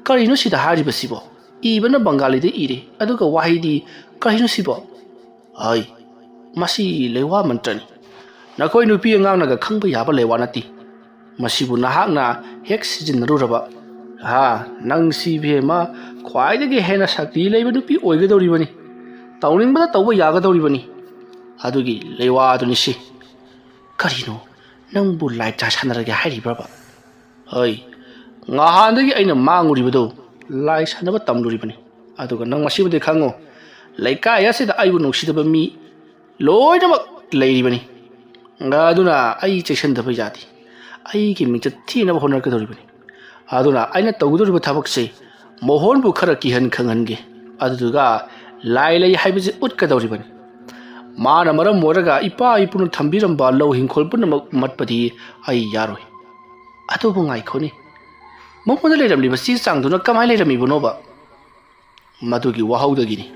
"ꯀꯔꯤꯅꯣ ꯁꯤꯗ ꯍꯥꯏꯔꯤꯕꯁꯤꯕꯣ? ꯏꯕꯅ ꯕꯪꯒꯥꯂꯤꯗ ꯏꯔꯦ, ꯑꯗꯨꯒ ꯋꯥꯍꯩꯗꯤ ꯀꯔꯤꯅꯣ ꯁꯤꯕꯣ?" "ꯍꯩ, ꯃꯁꯤ ꯂꯩꯋꯥ ꯃꯟꯇ꯭ꯔꯅꯤ꯫ ꯅꯈꯣꯏ ꯅꯨꯄꯤ ꯑꯉꯥꯡꯅꯒ ꯈꯪꯕ ꯌꯥꯕ ꯂꯩꯋꯥ ꯅꯠꯇꯦ꯫ ꯃꯁꯤꯕꯨ ꯅꯍꯥꯛꯅ ꯍꯦꯛ ꯁꯤꯖꯤꯟꯅꯔꯨꯔꯕ, ꯍꯥ, ꯅꯪꯁꯤ ꯏꯕꯦꯝꯃ ꯈ꯭ꯋꯥꯏꯗꯒꯤ ꯍꯦꯟꯅ ꯁꯛꯇꯤ ꯂꯩꯕ ꯅꯨꯄꯤ ꯑꯣꯏꯒꯗꯧꯔꯤꯕꯅꯤ꯫ ꯇꯧꯅꯤꯡꯕꯗ ꯇꯧꯕ ꯌꯥꯒꯗꯧꯔꯤꯕꯅꯤ꯫ ꯑꯗꯨꯒꯤ ꯂꯩꯋꯥꯗꯨꯅꯤ ꯁꯤ꯫" "ꯀꯔꯤꯅꯣ? ꯅꯪꯕꯨ ꯂꯥꯏ ꯆꯥ ꯁꯥꯟꯅꯔꯒꯦ ꯍꯥꯏꯔꯤꯕ꯭ꯔꯕ?" "ꯍꯣꯏ, ꯉꯍꯥꯟꯗꯒꯤ ꯑꯩꯅ ꯃꯥꯡꯉꯨꯔꯤꯕꯗꯨ ꯂꯥꯏ ꯁꯥꯟꯅꯕ ꯇꯝꯂꯨꯔꯤꯕꯅꯤ꯫ ꯑꯗꯨꯒ ꯅꯪ ꯃꯁꯤꯃꯗꯤ ꯈꯪꯉꯨ, ꯂꯩꯀꯥꯏ ꯑꯁꯤꯗ ꯑꯩꯕꯨ ꯅꯨꯡꯁꯤꯗꯕ ꯃꯤ ꯂꯣꯏꯅꯃꯛ ꯂꯩꯔꯤꯕꯅꯤ꯫ ꯑꯗꯨꯅ ꯑꯩ ꯆꯦꯛꯁꯤꯟꯗꯕ ꯌꯥꯗꯦ꯫ ꯑꯩꯒꯤ ꯃꯤꯡꯆꯠ ꯊꯤꯅꯕ ꯍꯣꯠꯅꯔꯛꯀꯗꯧꯔꯤꯕꯅꯤ꯫ ꯑꯗꯨꯅ ꯑꯩꯅ ꯇꯧꯒꯗꯧꯔꯤꯕ ꯊꯕꯛꯁꯤ ꯃꯣꯍꯣꯟꯕꯨ ꯈꯔ ꯀꯤꯍꯟ ꯈꯪꯍꯟꯒꯦ꯫ ꯑꯗꯨꯗꯨꯒ ꯂꯥꯏ ꯂꯩ ꯍꯥꯏꯕꯁꯤ ꯎꯠꯀꯗꯧꯔꯤꯕꯅꯤ꯫ ꯃꯥꯅ ꯃꯔꯝ ꯑꯣꯏꯔꯒ ꯏꯄꯥ ꯏꯄꯨꯅ ꯊꯝꯕꯤꯔꯝꯕ ꯂꯧ ꯍꯤꯡꯈꯣꯜ ꯄꯨꯝꯅꯃꯛ ꯃꯠꯄꯗꯤ ꯑꯩ ꯌꯥꯔꯣꯏ꯫" "ꯑꯗꯨꯕꯨ ꯉꯥꯏꯈꯣꯅꯦ, ꯃꯉꯣꯟꯗ ꯂꯩꯔꯝꯂꯤꯕ ꯆꯦ ꯆꯥꯡꯗꯨꯅ ꯀꯃꯥꯏꯅ ꯂꯩꯔꯝꯃꯤꯕꯅꯣꯕ?" "ꯃꯗꯨꯒꯤ ꯋꯥꯍꯧꯗꯒꯤꯅꯤ꯫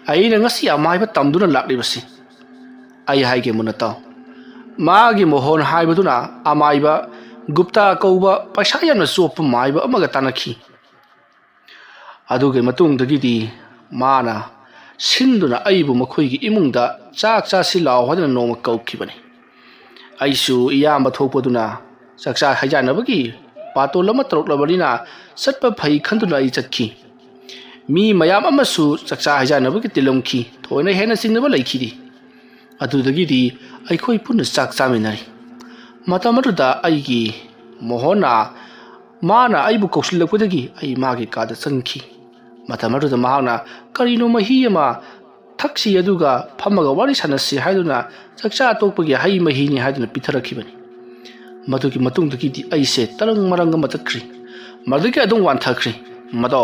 ꯑꯩꯅ ꯉꯁꯤ ꯑꯃꯥꯏꯕ ꯇꯝꯗꯨꯅ ꯂꯥꯛꯂꯤꯕꯁꯤ꯫ ꯑꯩ ꯍꯥꯏꯒꯦ ꯃꯨꯟꯅ ꯇꯥꯎ꯫ ꯃꯥꯒꯤ ꯃꯣꯍꯣꯟ ꯍꯥꯏꯕꯗꯨꯅ ꯑꯃꯥꯏꯕ ꯒꯨꯞꯇꯥ ꯀꯧꯕ ꯄꯩꯁꯥ ꯌꯥꯝꯅ ꯆꯣꯞꯄ ꯃꯥꯏꯕ ꯑꯃꯒ ꯇꯥꯟꯅꯈꯤ꯫ ꯑꯗꯨꯒꯤ ꯃꯇꯨꯡꯗꯒꯤꯗꯤ ꯃꯥꯅ ꯁꯤꯟꯗꯨꯅ ꯑꯩꯕꯨ ꯃꯈꯣꯏꯒꯤ ꯏꯃꯨꯡꯗ ꯆꯥꯛ ꯆꯥꯁꯤ ꯂꯥꯎ ꯍꯥꯏꯗꯨꯅ ꯅꯣꯡꯃ ꯀꯧꯈꯤꯕꯅꯤ꯫ ꯑꯩꯁꯨ ꯏꯌꯥꯝꯕ ꯊꯣꯛꯄꯗꯨꯅ ꯆꯥꯛꯆꯥ ꯍꯩꯖꯥꯟꯅꯕꯒꯤ ꯕꯥꯇꯣꯜ ꯑꯃ ꯇꯧꯔꯛꯂꯕꯅꯤꯅ ꯆꯠꯄ ꯐꯩ ꯈꯟꯗꯨꯅ ꯑꯩ ꯆꯠꯈꯤ꯫ ꯃꯤ ꯃꯌꯥꯝ ꯑꯃꯁꯨ ꯆꯥꯛꯆꯥ ꯍꯩꯖꯥꯟꯅꯕꯒꯤ ꯇꯤꯜꯂꯝꯈꯤ꯫ ꯊꯣꯏꯅ ꯍꯦꯟꯅ ꯆꯤꯡꯅꯕ ꯂꯩꯈꯤꯗꯦ꯫ ꯑꯗꯨꯗꯒꯤꯗꯤ ꯑꯩꯈꯣꯏ ꯄꯨꯟꯅ ꯆꯥꯛ ꯆꯥꯃꯤꯟꯅꯔꯤ꯫ ꯃꯇꯝ ꯑꯗꯨꯗ ꯑꯩꯒꯤ ꯃꯣꯍꯣꯟꯅ ꯃꯥꯅ ꯑꯩꯕꯨ ꯀꯧꯁꯤꯜꯂꯛꯄꯗꯒꯤ ꯑꯩ ꯃꯥꯒꯤ ꯀꯥꯗ ꯆꯪꯈꯤ꯫ ꯃꯇꯝ ꯑꯗꯨꯗ ꯃꯍꯥꯛꯅ ꯀꯔꯤꯅꯣ ꯃꯍꯤ ꯑꯃ ꯊꯛꯁꯤ ꯑꯗꯨꯒ ꯐꯝꯃꯒ ꯋꯥꯔꯤ ꯁꯥꯟꯅꯁꯤ ꯍꯥꯏꯗꯨꯅ ꯆꯥꯛꯆꯥ ꯇꯣꯛꯄꯒꯤ ꯍꯩ ꯃꯍꯤꯅꯤ ꯍꯥꯏꯗꯨꯅ ꯄꯤꯊꯔꯛꯈꯤꯕꯅꯤ꯫ ꯃꯗꯨꯒꯤ ꯃꯇꯨꯡꯗꯒꯤꯗꯤ ꯑꯩꯁꯦ ꯇꯔꯪ ꯃꯔꯪ ꯑꯃ ꯆꯠꯈ꯭ꯔꯤ꯫ ꯃꯗꯨꯗꯒꯤ ꯑꯗꯨꯝ ꯋꯥꯟꯊꯈ꯭ꯔꯤ꯫ ꯃꯗꯣ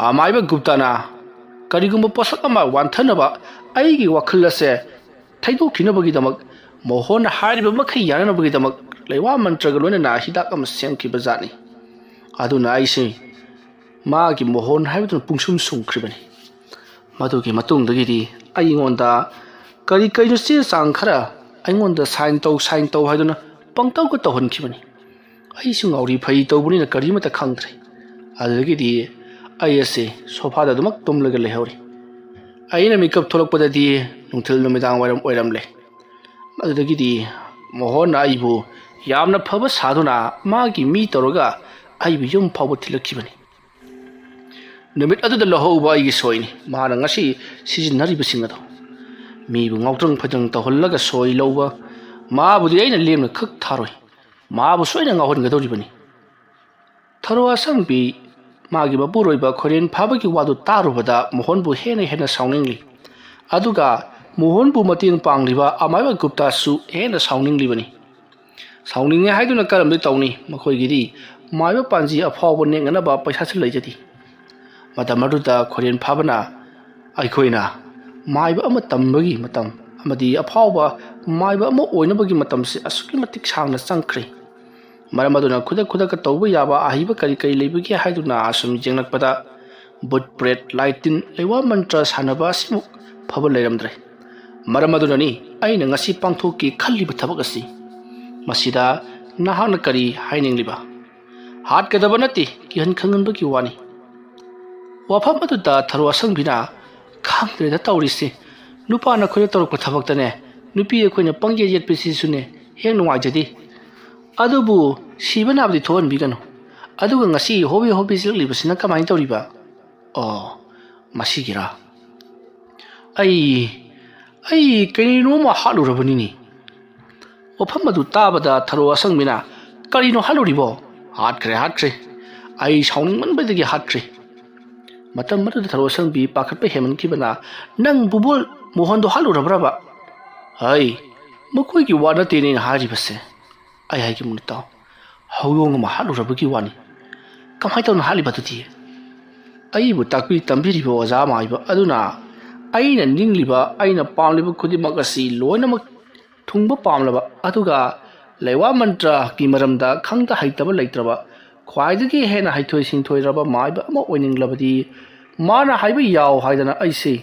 ꯑꯃꯥꯏꯕ ꯒꯨꯞꯇꯥꯅ ꯀꯔꯤꯒꯨꯝꯕ ꯄꯣꯠꯁꯛ ꯑꯃ ꯋꯥꯟꯊꯅꯕ ꯑꯩꯒꯤ ꯋꯥꯈꯜ ꯑꯁꯦ ꯊꯩꯗꯣꯛꯈꯤꯅꯕꯒꯤꯗꯃꯛ ꯃꯣꯍꯣꯟꯅ ꯍꯥꯏꯔꯤꯕ ꯃꯈꯩ ꯌꯥꯅꯅꯕꯒꯤꯗꯃꯛ ꯂꯩꯋꯥ ꯃꯟꯇ꯭ꯔꯒ ꯂꯣꯏꯅꯅ ꯍꯤꯗꯥꯛ ꯑꯃ ꯁꯦꯝꯈꯤꯕ ꯖꯥꯠꯅꯤ꯫ ꯑꯗꯨꯅ ꯑꯩꯁꯦ ꯃꯥꯒꯤ ꯃꯣꯍꯣꯟ ꯍꯥꯏꯕꯗꯨꯅ ꯄꯨꯡꯁꯨꯝ ꯁꯨꯝꯈ꯭ꯔꯤꯕꯅꯤ꯫ ꯃꯗꯨꯒꯤ ꯃꯇꯨꯡꯗꯒꯤꯗꯤ ꯑꯩꯉꯣꯟꯗ ꯀꯔꯤ ꯀꯔꯤꯅꯣ ꯆꯦ ꯆꯥꯡ ꯈꯔ ꯑꯩꯉꯣꯟꯗ ꯁꯥꯏꯟ ꯇꯧ, ꯁꯥꯏꯟ ꯇꯧ ꯍꯥꯏꯗꯨꯅ ꯄꯪꯇꯧꯒ ꯇꯧꯍꯟꯈꯤꯕꯅꯤ꯫ ꯑꯩꯁꯨ ꯉꯥꯎꯔꯤ ꯐꯩ ꯇꯧꯕꯅꯤꯅ ꯀꯔꯤꯃꯠꯇ ꯈꯪꯗ꯭ꯔꯦ꯫ ꯑꯗꯨꯗꯒꯤꯗꯤ ꯑꯩ ꯑꯁꯦ ꯁꯣꯐꯥꯗ ꯑꯗꯨꯃꯛ ꯇꯨꯝꯂꯒ ꯂꯩꯍꯧꯔꯤ꯫ ꯑꯩꯅ ꯃꯤꯀꯞ ꯊꯣꯛꯂꯛꯄꯗꯗꯤ ꯅꯨꯡꯊꯤꯜ ꯅꯨꯃꯤꯗꯥꯡ ꯋꯥꯏꯔꯝ ꯑꯣꯏꯔꯝꯂꯦ꯫ ꯑꯗꯨꯗꯒꯤꯗꯤ ꯃꯣꯍꯣꯟꯅ ꯑꯩꯕꯨ ꯌꯥꯝꯅ ꯐꯕ ꯁꯥꯗꯨꯅ ꯃꯥꯒꯤ ꯃꯤ ꯇꯧꯔꯒ ꯑꯩꯕꯨ ꯌꯨꯝ ꯐꯥꯎꯕ ꯊꯤꯜꯂꯛꯈꯤꯕꯅꯤ꯫ ꯅꯨꯃꯤꯠ ꯑꯗꯨꯗ ꯂꯧꯍꯧꯕ ꯑꯩꯒꯤ ꯁꯣꯏꯅꯤ ꯃꯥꯅ ꯉꯁꯤ ꯁꯤꯖꯤꯟꯅꯔꯤꯕꯁꯤꯡ ꯑꯗꯣ꯫ ꯃꯤꯕꯨ ꯉꯥꯎꯇ꯭ꯔꯪ ꯐꯩꯇ꯭ꯔꯪ ꯇꯧꯍꯜꯂꯒ ꯁꯣꯏ ꯂꯧꯕ, ꯃꯥꯕꯨꯗꯤ ꯑꯩꯅ ꯂꯦꯝꯅ ꯈꯛ ꯊꯥꯔꯣꯏ꯫ ꯃꯥꯕꯨ ꯁꯣꯏꯅ ꯉꯥꯎꯍꯟꯒꯗꯧꯔꯤꯕꯅꯤ꯫ ꯊꯔꯣ ꯑꯁꯪꯕꯤ ꯃꯥꯒꯤ ꯃꯄꯨꯔꯣꯏꯕ ꯈꯣꯏꯔꯦꯟ ꯐꯥꯕꯒꯤ ꯋꯥꯗꯨ ꯇꯥꯔꯨꯕꯗ ꯃꯣꯍꯣꯟꯕꯨ ꯍꯦꯟꯅ ꯍꯦꯟꯅ ꯁꯥꯎꯅꯤꯡꯂꯤ꯫ ꯑꯗꯨꯒ ꯃꯣꯍꯣꯟꯕꯨ ꯃꯇꯦꯡ ꯄꯥꯡꯂꯤꯕ ꯑꯃꯥꯏꯕ ꯒꯨꯞꯇꯥꯁꯨ ꯍꯦꯟꯅ ꯁꯥꯎꯅꯤꯡꯂꯤꯕꯅꯤ꯫ ꯁꯥꯎꯅꯤꯡꯉꯦ ꯍꯥꯏꯗꯨꯅ ꯀꯔꯝꯗꯤ ꯇꯧꯅꯤ? ꯃꯈꯣꯏꯒꯤꯗꯤ ꯃꯥꯏꯕ ꯄꯥꯟꯖꯤ ꯑꯐꯥꯎꯕ ꯅꯦꯛꯅꯅꯕ ꯄꯩꯁꯥꯁꯨ ꯂꯩꯖꯗꯦ꯫ ꯃꯇꯝ ꯑꯗꯨꯗ ꯈꯣꯏꯔꯦꯟ ꯐꯥꯕꯅ ꯑꯩꯈꯣꯏꯅ ꯃꯥꯏꯕ ꯑꯃ ꯇꯝꯕꯒꯤ ꯃꯇꯝ ꯑꯃꯗꯤ ꯑꯐꯥꯎꯕ ꯃꯥꯏꯕ ꯑꯃ ꯑꯣꯏꯅꯕꯒꯤ ꯃꯇꯝꯁꯦ ꯑꯁꯨꯛꯀꯤ ꯃꯇꯤꯛ ꯁꯥꯡꯅ ꯆꯪꯈ꯭ꯔꯦ꯫ ꯃꯔꯝ ꯑꯗꯨꯅ ꯈꯨꯗꯛ ꯈꯨꯗꯛꯇ ꯇꯧꯕ ꯌꯥꯕ ꯑꯍꯩꯕ ꯀꯔꯤ ꯀꯔꯤ ꯂꯩꯕꯒꯦ ꯍꯥꯏꯗꯨꯅ ꯑꯁꯨꯝ ꯌꯦꯡꯂꯛꯄꯗ ꯕꯨꯠ ꯄ꯭ꯔꯦꯠ, ꯂꯥꯏ ꯇꯤꯟ, ꯂꯩꯋꯥ ꯃꯟꯇ꯭ꯔ ꯁꯥꯟꯅꯕ ꯑꯁꯤꯃꯨꯛ ꯐꯕ ꯂꯩꯔꯝꯗ꯭ꯔꯦ꯫ ꯃꯔꯝ ꯑꯗꯨꯅꯅꯤ ꯑꯩꯅ ꯉꯁꯤ ꯄꯥꯡꯊꯣꯛꯀꯦ ꯈꯜꯂꯤꯕ ꯊꯕꯛ ꯑꯁꯤ꯫ ꯃꯁꯤꯗ ꯅꯍꯥꯛꯅ ꯀꯔꯤ ꯍꯥꯏꯅꯤꯡꯂꯤꯕ? ꯍꯥꯠꯀꯗꯕ ꯅꯠꯇꯦ, ꯀꯤꯍꯟ ꯈꯪꯍꯟꯕꯒꯤ ꯋꯥꯅꯤ꯫ ꯋꯥꯐꯝ ꯑꯗꯨꯗ ꯊꯔꯣ ꯑꯁꯪꯕꯤꯅ, "ꯈꯪꯗ꯭ꯔꯦꯗ ꯇꯧꯔꯤꯁꯦ, ꯅꯨꯄꯥꯅ ꯑꯩꯈꯣꯏꯗ ꯇꯧꯔꯛꯄ ꯊꯕꯛꯇꯅꯦ, ꯅꯨꯄꯤ ꯑꯩꯈꯣꯏꯅ ꯄꯪꯌꯦꯠ ꯌꯦꯠꯄꯁꯤꯁꯨꯅꯦ ꯍꯦꯛ ꯅꯨꯡꯉꯥꯏꯖꯗꯦ꯫ ꯑꯗꯨꯕꯨ ꯁꯤꯕ ꯅꯥꯕꯗꯤ ꯊꯣꯛꯍꯟꯕꯤꯒꯅꯨ꯫ ꯑꯗꯨꯒ ꯉꯁꯤ ꯍꯣꯕꯦ ꯍꯣꯕꯦ ꯆꯦꯜꯂꯛꯂꯤꯕꯁꯤꯅ ꯀꯃꯥꯏꯅ ꯇꯧꯔꯤꯕ?" "ꯑꯣ, ꯃꯁꯤꯒꯤꯔꯥ? ꯑꯩ, ꯑꯩ ꯀꯔꯤꯅꯣꯃ ꯍꯥꯠꯂꯨꯔꯕꯅꯤꯅꯦ꯫" ꯋꯥꯐꯝ ꯑꯗꯨ ꯇꯥꯕꯗ ꯊꯔꯣ ꯑꯁꯪꯕꯤꯅ, "ꯀꯔꯤꯅꯣ ꯍꯥꯠꯂꯨꯔꯤꯕꯣ?" "ꯍꯥꯠꯈ꯭ꯔꯦ, ꯍꯥꯠꯈ꯭ꯔꯦ꯫ ꯑꯩ ꯁꯥꯎꯅꯤꯡꯃꯟꯕꯗꯒꯤ ꯍꯥꯠꯈ꯭ꯔꯦ꯫" ꯃꯇꯝ ꯑꯗꯨꯗ ꯊꯔꯣ ꯑꯁꯪꯕꯤ ꯄꯥꯈꯠꯄ ꯍꯦꯟꯃꯟꯈꯤꯕꯅ, "ꯅꯪ ꯕꯨꯕꯣꯜ ꯃꯣꯍꯟꯗꯣ ꯍꯥꯠꯂꯨꯔꯕ꯭ꯔꯕ?" "ꯍꯩ, ꯃꯈꯣꯏꯒꯤ ꯋꯥ ꯅꯠꯇꯦꯅꯦ ꯑꯩꯅ ꯍꯥꯏꯔꯤꯕꯁꯦ꯫ ꯑꯩ ꯍꯥꯏꯒꯦ ꯃꯨꯟꯅ ꯇꯥꯎ꯫ ꯍꯧꯗꯣꯡ ꯑꯃ ꯍꯥꯠꯂꯨꯔꯕꯒꯤ ꯋꯥꯅꯤ꯫" "ꯀꯃꯥꯏꯅ ꯇꯧꯅ ꯍꯥꯠꯂꯤꯕ ꯑꯗꯨꯗꯤ?" ꯑꯩꯕꯨ ꯇꯥꯛꯄꯤ ꯇꯝꯕꯤꯔꯤꯕ ꯑꯣꯖꯥ ꯃꯥꯏꯕ ꯑꯗꯨꯅ ꯑꯩꯅ ꯅꯤꯡꯂꯤꯕ, ꯑꯩꯅ ꯄꯥꯝꯂꯤꯕ ꯈꯨꯗꯤꯡꯃꯛ ꯑꯁꯤ ꯂꯣꯏꯅꯃꯛ ꯊꯨꯡꯕ ꯄꯥꯝꯂꯕ, ꯑꯗꯨꯒ ꯂꯩꯋꯥ ꯃꯟꯇ꯭ꯔꯒꯤ ꯃꯔꯝꯗ ꯈꯪꯗ ꯍꯩꯇꯕ ꯂꯩꯇ꯭ꯔꯕ, ꯈ꯭ꯋꯥꯏꯗꯒꯤ ꯍꯦꯟꯅ ꯍꯩꯊꯣꯏ ꯁꯤꯡꯊꯣꯏꯔꯕ ꯃꯥꯏꯕ ꯑꯃ ꯑꯣꯏꯅꯤꯡꯂꯕꯗꯤ, ꯃꯥꯅ ꯍꯥꯏꯕ ꯌꯥꯎ ꯍꯥꯏꯗꯅ ꯑꯩꯁꯦ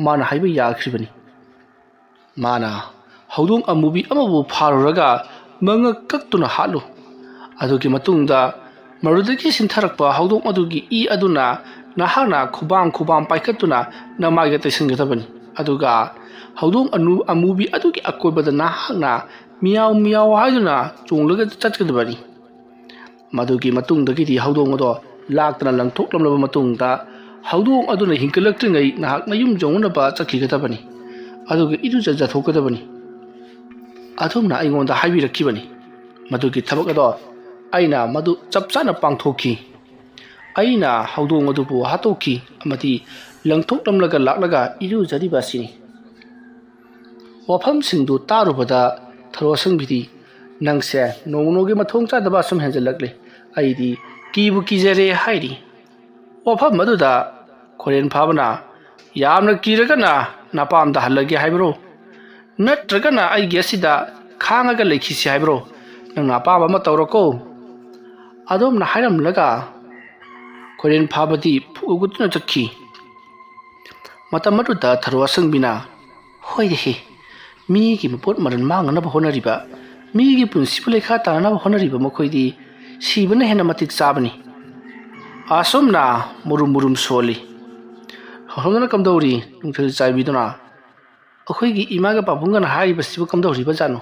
ꯃꯥꯅ ꯍꯥꯏꯕ ꯌꯥꯈ꯭ꯔꯤꯕꯅꯤ꯫ ꯃꯥꯅ ꯍꯧꯗꯣꯡ ꯑꯃꯨꯕꯤ ꯑꯃꯕꯨ ꯐꯥꯔꯨꯔꯒ ꯃꯉꯛ ꯀꯛꯇꯨꯅ ꯍꯥꯠꯂꯨ꯫ ꯑꯗꯨꯒꯤ ꯃꯇꯨꯡꯗ ꯃꯗꯨꯗꯒꯤ ꯁꯤꯟꯊꯔꯛꯄ ꯍꯧꯗꯣꯡ ꯑꯗꯨꯒꯤ ꯏ ꯑꯗꯨꯅ ꯅꯍꯥꯛꯅ ꯈꯨꯕꯥꯝ ꯈꯨꯕꯥꯝ ꯄꯥꯏꯈꯠꯇꯨꯅ ꯅꯃꯥꯏꯗ ꯇꯩꯁꯤꯟꯒꯗꯕꯅꯤ꯫ ꯑꯗꯨꯒ ꯍꯧꯗꯣꯡ ꯑꯅꯨ-, ꯑꯃꯨꯕꯤ ꯑꯗꯨꯒꯤ ꯑꯀꯣꯏꯕꯗ ꯅꯍꯥꯛꯅ "ꯃꯤꯌꯥꯎ ꯃꯤꯌꯥꯎ" ꯍꯥꯏꯗꯨꯅ ꯆꯣꯡꯂꯒ ꯆꯠꯀꯗꯕꯅꯤ꯫ ꯃꯗꯨꯒꯤ ꯃꯇꯨꯡꯗꯒꯤꯗꯤ ꯍꯧꯗꯣꯡ ꯑꯗꯣ ꯂꯥꯛꯇꯅ ꯂꯪꯊꯣꯛꯂꯝꯂꯕ ꯃꯇꯨꯡꯗ, ꯍꯧꯗꯣꯡ ꯑꯗꯨꯅ ꯍꯤꯡꯒꯠꯂꯛꯇ꯭ꯔꯤꯉꯩ ꯅꯍꯥꯛ ꯅꯌꯨꯝ ꯌꯧꯅꯅꯕ ꯆꯠꯈꯤꯒꯗꯕꯅꯤ꯫ ꯑꯗꯨꯒ ꯏꯔꯨꯖꯖꯊꯣꯛꯀꯗꯕꯅꯤ꯫ ꯑꯗꯣꯝꯅ ꯑꯩꯉꯣꯟꯗ ꯍꯥꯏꯕꯤꯔꯛꯈꯤꯕꯅꯤ꯫ ꯃꯗꯨꯒꯤ ꯊꯕꯛ ꯑꯗꯣ ꯑꯩꯅ ꯃꯗꯨ ꯆꯞ ꯆꯥꯅ ꯄꯥꯡꯊꯣꯛꯈꯤ꯫ ꯑꯩꯅ ꯍꯧꯗꯣꯡ ꯑꯗꯨꯕꯨ ꯍꯥꯠꯇꯣꯛꯈꯤ ꯑꯃꯗꯤ ꯂꯪꯊꯣꯛꯂꯝꯂꯒ ꯂꯥꯛꯂꯒ ꯏꯔꯨꯖꯔꯤꯕ ꯑꯁꯤꯅꯤ꯫ ꯋꯥꯐꯝꯁꯤꯡꯗꯨ ꯇꯥꯔꯨꯕꯗ ꯊꯔꯣ ꯑꯁꯪꯕꯤꯗꯤ, "ꯅꯪꯁꯦ ꯅꯣꯡꯃ ꯅꯣꯡꯃꯒꯤ ꯃꯊꯣꯡ ꯆꯥꯗꯕ ꯑꯁꯨꯝ ꯍꯦꯟꯖꯜꯂꯛꯂꯦ꯫ ꯑꯩꯗꯤ ꯀꯤꯕꯨ ꯀꯤꯖꯔꯦ" ꯍꯥꯏꯔꯤ꯫ ꯋꯥꯐꯝ ꯑꯗꯨꯗ ꯈꯣꯔꯦꯟ ꯐꯥꯕꯅ, "ꯌꯥꯝꯅ ꯀꯤꯔꯒꯅ ꯅꯄꯥꯝꯗ ꯍꯜꯂꯒꯦ ꯍꯥꯏꯕ꯭ꯔꯣ? ꯅꯠꯇ꯭ꯔꯒꯅ ꯑꯩꯒꯤ ꯑꯁꯤꯗ ꯈꯥꯡꯉꯒ ꯂꯩꯈꯤꯁꯤ ꯍꯥꯏꯕ꯭ꯔꯣ? ꯅꯪꯅ ꯑꯄꯥꯝꯕ ꯑꯃ ꯇꯧꯔꯣꯀꯣ꯫" ꯑꯗꯣꯝꯅ ꯍꯥꯏꯔꯝꯂꯒ ꯈꯣꯏꯔꯦꯟ ꯐꯥꯕꯗꯤ ꯐꯨꯒꯠꯇꯨꯅ ꯆꯠꯈꯤ꯫ ꯃꯇꯝ ꯑꯗꯨꯗ ꯊꯔꯣ ꯑꯁꯪꯕꯤꯅ, "ꯍꯣꯏꯗꯍꯦ, ꯃꯤꯒꯤ ꯃꯄꯣꯠ ꯃꯔꯜ ꯃꯥꯡꯅꯅꯕ ꯍꯣꯠꯅꯔꯤꯕ, ꯃꯤꯒꯤ ꯄꯨꯟꯁꯤꯕꯨ ꯂꯩꯈꯥ ꯇꯥꯅꯅꯕ ꯍꯣꯠꯅꯔꯤꯕ ꯃꯈꯣꯏꯗꯤ ꯁꯤꯕꯅ ꯍꯦꯟꯅ ꯃꯇꯤꯛ ꯆꯥꯕꯅꯤ"꯫ ꯑꯁꯨꯝꯅ ꯃꯨꯔꯨꯝ ꯃꯨꯔꯨꯝ ꯁꯣꯜꯂꯤ꯫ ꯑꯁꯣꯝꯗꯅ ꯀꯝꯗꯧꯔꯤ? ꯅꯨꯡꯊꯤꯜ ꯆꯥꯏꯕꯤꯗꯨꯅ, "ꯑꯩꯈꯣꯏꯒꯤ ꯏꯃꯥꯒ ꯄꯥꯕꯨꯡꯒꯅ ꯍꯥꯏꯔꯤꯕꯁꯤꯕꯨ ꯀꯝꯗꯧꯔꯤꯕꯖꯥꯠꯅꯣ?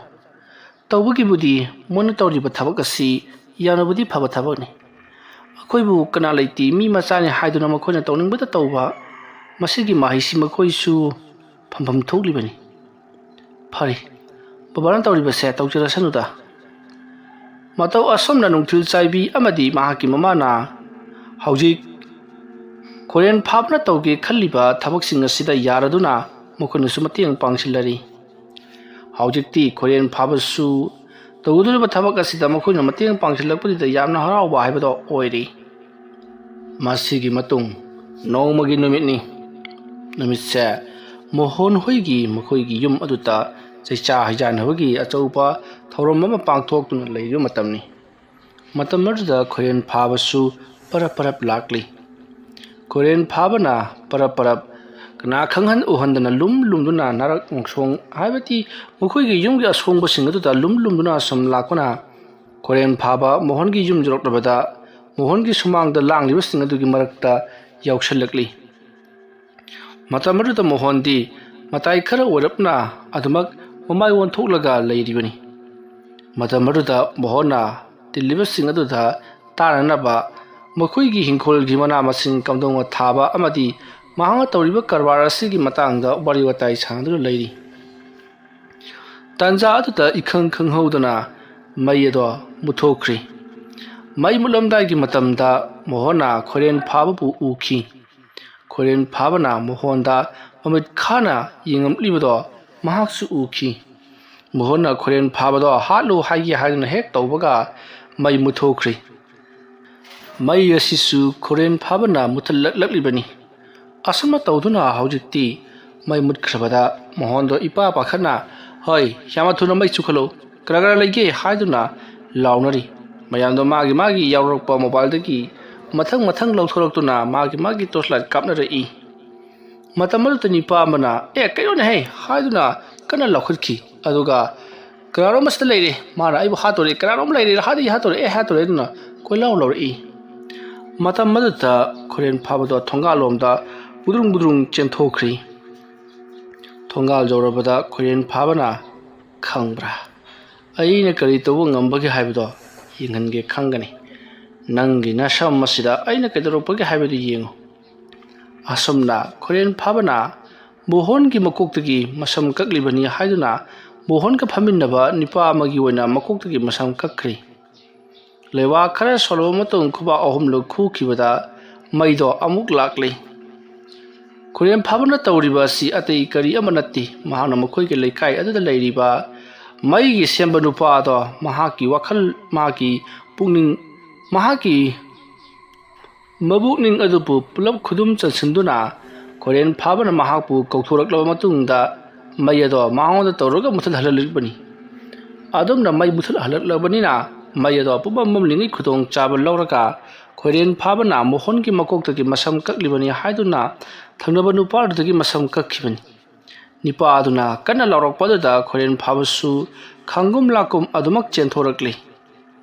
ꯇꯧꯕꯒꯤꯕꯨꯗꯤ ꯃꯣꯏꯅ ꯇꯧꯔꯤꯕ ꯊꯕꯛ ꯑꯁꯤ ꯌꯥꯝꯅꯕꯨꯗꯤ ꯐꯕ ꯊꯕꯛꯅꯤ꯫ ꯑꯩꯈꯣꯏꯕꯨ ꯀꯅꯥ ꯂꯩꯇꯦ, ꯃꯤ ꯃꯆꯥꯅꯤ ꯍꯥꯏꯗꯨꯅ ꯃꯈꯣꯏꯅ ꯇꯧꯅꯤꯡꯕꯇ ꯇꯧꯕ, ꯃꯁꯤꯒꯤ ꯃꯍꯩꯁꯤ ꯃꯈꯣꯏꯁꯨ ꯐꯝꯐꯝ ꯊꯣꯛꯂꯤꯕꯅꯤ꯫ ꯐꯔꯦ, ꯕꯕꯥꯅ ꯇꯧꯔꯤꯕꯁꯦ ꯇꯧꯖꯔꯁꯅꯨꯗ"꯫ ꯃꯇꯧ ꯑꯁꯨꯝꯅ ꯅꯨꯡꯊꯤꯜ ꯆꯥꯏꯕꯤ ꯑꯃꯗꯤ ꯃꯍꯥꯛꯀꯤ ꯃꯃꯥꯅ ꯍꯧꯖꯤꯛ ꯈꯣꯏꯔꯦꯟ ꯐꯥꯕꯅ ꯇꯧꯒꯦ ꯈꯜꯂꯤꯕ ꯊꯕꯛꯁꯤꯡ ꯑꯁꯤꯗ ꯌꯥꯔꯗꯨꯅ ꯃꯈꯣꯏꯅꯁꯨ ꯃꯇꯦꯡ ꯄꯥꯡꯁꯤꯜꯂꯔꯤ꯫ ꯍꯧꯖꯤꯛꯇꯤ ꯈꯣꯏꯔꯦꯟ ꯐꯥꯕꯁꯨ ꯇꯧꯒꯗꯧꯔꯤꯕ ꯊꯕꯛ ꯑꯁꯤꯗ ꯃꯈꯣꯏꯅ ꯃꯇꯦꯡ ꯄꯥꯡꯁꯤꯜꯂꯛꯄꯗꯨꯗ ꯌꯥꯝꯅ ꯍꯔꯥꯎꯕ ꯍꯥꯏꯕꯗꯣ ꯑꯣꯏꯔꯤ꯫ ꯃꯁꯤꯒꯤ ꯃꯇꯨꯡ ꯅꯣꯡꯃꯒꯤ ꯅꯨꯃꯤꯠꯅꯤ꯫ ꯅꯨꯃꯤꯠꯁꯦ ꯃꯣꯍꯣꯟ ꯍꯣꯏꯒꯤ ꯃꯈꯣꯏꯒꯤ ꯌꯨꯝ ꯑꯗꯨꯗ ꯆꯩꯆꯥ ꯍꯩꯖꯥꯟꯅꯕꯒꯤ ꯑꯆꯧꯕ ꯊꯧꯔꯝ ꯑꯃ ꯄꯥꯡꯊꯣꯛꯇꯨꯅ ꯂꯩꯔꯤꯕ ꯃꯇꯝꯅꯤ꯫ ꯃꯇꯝ ꯑꯗꯨꯗ ꯈꯣꯏꯔꯦꯟ ꯐꯥꯕꯁꯨ ꯄꯔꯞ ꯄꯔꯞ ꯂꯥꯛꯂꯤ꯫ ꯈꯣꯏꯔꯦꯟ ꯐꯥꯕꯅ ꯄꯔꯞ ꯄꯔꯞ ꯀꯅꯥ ꯈꯪꯍꯟ ꯎꯍꯟꯗꯅ ꯂꯨꯝ ꯂꯨꯝꯗꯨꯅ ꯅꯥꯔꯛ ꯃꯣꯡꯁꯣꯡ, ꯍꯥꯏꯕꯗꯤ ꯃꯈꯣꯏꯒꯤ ꯌꯨꯝꯒꯤ ꯑꯁꯣꯡꯕꯁꯤꯡ ꯑꯗꯨꯗ ꯂꯨꯝ ꯂꯨꯝꯗꯨꯅ ꯁꯨꯝ ꯂꯥꯛꯄꯅ, ꯈꯣꯏꯔꯦꯟ ꯐꯥꯕ ꯃꯣꯍꯣꯟꯒꯤ ꯌꯨꯝ ꯌꯧꯔꯛꯂꯕꯗ ꯃꯣꯍꯣꯟꯒꯤ ꯁꯨꯃꯥꯡꯗ ꯂꯥꯡꯂꯤꯕꯁꯤꯡ ꯑꯗꯨꯒꯤ ꯃꯔꯛꯇ ꯌꯥꯎꯁꯜꯂꯛꯂꯤ꯫ ꯃꯇꯝ ꯑꯗꯨꯗ ꯃꯣꯍꯣꯟꯗꯤ ꯃꯇꯥꯏ ꯈꯔ ꯑꯣꯏꯔꯞꯅ ꯑꯗꯨꯃꯛ ꯃꯃꯥꯏ ꯑꯣꯟꯊꯣꯛꯂꯒ ꯂꯩꯔꯤꯕꯅꯤ꯫ ꯃꯇꯝ ꯑꯗꯨꯗ ꯃꯣꯍꯣꯟꯅ ꯇꯤꯜꯂꯤꯕꯁꯤꯡ ꯑꯗꯨꯗ ꯇꯥꯅꯅꯕ ꯃꯈꯣꯏꯒꯤ ꯍꯤꯡꯈꯣꯜꯒꯤ ꯃꯅꯥ ꯃꯁꯤꯡ ꯀꯝꯗꯧꯅ ꯊꯥꯕ ꯑꯃꯗꯤ ꯃꯍꯥꯛꯅ ꯇꯧꯔꯤꯕ ꯀꯔꯕꯥꯔ ꯑꯁꯤꯒꯤ ꯃꯇꯥꯡꯗ ꯋꯥꯔꯤ ꯋꯥꯇꯥꯏ ꯁꯥꯅꯗꯨꯅ ꯂꯩꯔꯤ꯫ ꯇꯥꯟꯖꯥ ꯑꯗꯨꯗ ꯏꯈꯪ ꯈꯪꯍꯧꯗꯅ ꯃꯩ ꯑꯗꯣ ꯃꯨꯠꯊꯣꯛꯈ꯭ꯔꯤ꯫ ꯃꯩ ꯃꯨꯠꯂꯝꯗꯥꯏꯒꯤ ꯃꯇꯝꯗ ꯃꯣꯍꯣꯟꯅ ꯈꯣꯏꯔꯦꯟ ꯐꯥꯕꯕꯨ ꯎꯈꯤ꯫ ꯈꯣꯏꯔꯦꯟ ꯐꯥꯕꯅ ꯃꯣꯍꯣꯟꯗ ꯃꯃꯤꯠ ꯈꯥꯅ ꯌꯦꯡꯉꯝꯂꯤꯕꯗꯣ ꯃꯍꯥꯛꯁꯨ ꯎꯈꯤ꯫ ꯃꯣꯍꯣꯟꯅ ꯈꯣꯏꯔꯦꯟ ꯐꯥꯕꯗꯣ ꯍꯥꯠꯂꯨ ꯍꯥꯏꯒꯦ ꯍꯥꯏꯗꯨꯅ ꯍꯦꯛ ꯇꯧꯕꯒ ꯃꯩ ꯃꯨꯠꯊꯣꯛꯈ꯭ꯔꯤ꯫ ꯃꯩ ꯑꯁꯤꯁꯨ ꯈꯣꯏꯔꯦꯟ ꯐꯥꯕꯅ ꯃꯨꯠꯊꯠꯂꯛꯂꯤꯕꯅꯤ꯫ ꯑꯁꯨꯝꯅ ꯇꯧꯗꯨꯅ ꯍꯧꯖꯤꯛꯇꯤ ꯃꯩ ꯃꯨꯠꯈ꯭ꯔꯕꯗ ꯃꯣꯍꯣꯟꯗꯣ ꯏꯄꯥ ꯄꯥꯈꯠꯅ, "ꯍꯣꯏ, ꯌꯥꯝꯅ ꯊꯨꯅ ꯃꯩ ꯆꯨꯈꯠꯂꯨ, ꯀꯔꯥ ꯀꯔꯥ ꯂꯩꯒꯦ?" ꯍꯥꯏꯗꯨꯅ ꯂꯥꯎꯅꯔꯤ꯫ ꯃꯌꯥꯝꯗꯣ ꯃꯥꯒꯤ ꯃꯥꯒꯤ ꯌꯥꯎꯔꯛꯄ ꯃꯣꯕꯥꯏꯜꯗꯒꯤ ꯃꯊꯪ ꯃꯊꯪ ꯂꯧꯊꯣꯔꯛꯇꯨꯅ ꯃꯥꯒꯤ ꯃꯥꯒꯤ torch light ꯀꯥꯞꯅꯔꯛꯏ꯫ ꯃꯇꯝ ꯑꯗꯨꯗ ꯅꯤꯄꯥ ꯑꯃꯅ "ꯑꯦ, ꯀꯩꯅꯣꯅꯦꯍꯦ" ꯍꯥꯏꯗꯨꯅ ꯀꯟꯅ ꯂꯥꯎꯈꯠꯈꯤ꯫ ꯑꯗꯨꯒ "ꯀꯅꯥꯅꯣꯝ ꯑꯁꯤꯗ ꯂꯩꯔꯦ, ꯃꯥꯅ ꯑꯩꯕꯨ ꯍꯥꯠꯇꯣꯔꯦ, ꯀꯅꯥꯅꯣꯝ ꯂꯩꯔꯦ, ꯍꯥꯠꯇꯣꯔꯦ, ꯍꯥꯠꯇꯣꯔꯦ, ꯑꯦ, ꯍꯥꯠꯇꯣꯔꯦ" ꯑꯗꯨꯅ ꯀꯣꯏꯂꯥꯎ ꯂꯥꯎꯔꯛꯏ꯫ ꯃꯇꯝ ꯑꯗꯨꯗ ꯈꯣꯏꯔꯦꯟ ꯐꯥꯕꯗꯣ ꯊꯣꯡꯒꯥꯜꯂꯣꯝꯗ ꯕꯨꯗ꯭ꯔꯨꯡ ꯕꯨꯗ꯭ꯔꯨꯡ ꯆꯦꯟꯊꯣꯛꯈ꯭ꯔꯤ꯫ ꯊꯣꯡꯒꯥꯜ ꯌꯧꯔꯕꯗ ꯈꯣꯏꯔꯦꯟ ꯐꯥꯕꯅ, "ꯈꯪꯕ꯭ꯔꯥ, ꯑꯩꯅ ꯀꯔꯤ ꯇꯧꯕ ꯉꯝꯕꯒꯦ ꯍꯥꯏꯕꯗꯣ ꯌꯦꯡꯍꯟꯒꯦ ꯈꯪꯒꯅꯤ꯫ ꯅꯪꯒꯤ ꯅꯁꯝ ꯑꯁꯤꯗ ꯑꯩꯅ ꯀꯩꯗꯧꯔꯛꯄꯒꯦ ꯍꯥꯏꯕꯗꯨ ꯌꯦꯡꯉꯨ"꯫ ꯑꯁꯨꯝꯅ ꯈꯣꯏꯔꯦꯟ ꯐꯥꯕꯅ ꯃꯣꯍꯣꯟꯒꯤ ꯃꯀꯣꯛꯇꯒꯤ ꯃꯁꯝ ꯀꯛꯂꯤꯕꯅꯤ ꯍꯥꯏꯗꯨꯅ ꯃꯣꯍꯣꯟꯒ ꯐꯝꯃꯤꯟꯅꯕ ꯅꯤꯄꯥ ꯑꯃꯒꯤ ꯑꯣꯏꯅ ꯃꯀꯣꯛꯇꯒꯤ ꯃꯁꯝ ꯀꯛꯈ꯭ꯔꯤ꯫ ꯂꯩꯕꯥꯛ ꯈꯔ ꯁꯣꯜꯂꯕ ꯃꯇꯨꯡ ꯈꯨꯕꯥꯛ ꯑꯍꯨꯝꯂꯛ ꯈꯨꯈꯤꯕꯗ ꯃꯩꯗꯣ ꯑꯃꯨꯛ ꯂꯥꯛꯂꯤ꯫ ꯈꯣꯏꯔꯦꯟ ꯐꯥꯕꯅ ꯇꯧꯔꯤꯕ ꯑꯁꯤ ꯑꯇꯩ ꯀꯔꯤ ꯑꯃ ꯅꯠꯇꯦ, ꯃꯍꯥꯛꯅ ꯃꯈꯣꯏꯒꯤ ꯂꯩꯀꯥꯏ ꯑꯗꯨꯗ ꯂꯩꯔꯤꯕ ꯃꯩꯒꯤ ꯁꯦꯝꯕ ꯅꯨꯄꯥ ꯑꯗꯣ ꯃꯍꯥꯛꯀꯤ ꯋꯥꯈꯜ, ꯃꯍꯥꯛꯀꯤ ꯄꯨꯛꯅꯤꯡ, ꯃꯍꯥꯛꯀꯤ ꯃꯕꯨꯛꯅꯤꯡ ꯑꯗꯨꯕꯨ ꯄꯨꯂꯞ ꯈꯨꯗꯨꯝ ꯆꯟꯁꯤꯟꯗꯨꯅ ꯈꯣꯏꯔꯦꯟ ꯐꯥꯕꯅ ꯃꯍꯥꯛꯄꯨ ꯀꯧꯊꯣꯔꯛꯂꯕ ꯃꯇꯨꯡꯗ ꯃꯩ ꯑꯗꯣ ꯃꯉꯣꯟꯗ ꯇꯧꯔꯒ ꯃꯨꯊꯠꯍꯜꯂꯛꯄꯅꯤ꯫ ꯑꯗꯨꯝꯅ ꯃꯩ ꯃꯨꯊꯠꯍꯜꯂꯛꯂꯕꯅꯤꯅ ꯃꯩ ꯑꯗꯣ ꯄꯨꯝꯃꯝ ꯃꯝꯂꯤꯉꯩ ꯈꯨꯗꯣꯡꯆꯥꯕ ꯂꯧꯔꯒ ꯈꯣꯏꯔꯦꯟ ꯐꯥꯕꯅ ꯃꯣꯍꯣꯟꯒꯤ ꯃꯀꯣꯛꯇꯒꯤ ꯃꯁꯝ ꯀꯛꯂꯤꯕꯅꯤ ꯍꯥꯏꯗꯨꯅ ꯊꯪꯅꯕ ꯅꯨꯄꯥ ꯑꯗꯨꯗꯒꯤ ꯃꯁꯝ ꯀꯛꯈꯤꯕꯅꯤ꯫ ꯅꯤꯄꯥ ꯑꯗꯨꯅ ꯀꯟꯅ ꯂꯥꯎꯔꯛꯄ ꯑꯗꯨꯗ ꯈꯣꯏꯔꯦꯟ ꯐꯥꯕꯁꯨ ꯈꯪꯒꯨꯝ ꯂꯥꯛꯀꯨꯝ ꯑꯗꯨꯃꯛ ꯆꯦꯟꯊꯣꯔꯛꯂꯤ꯫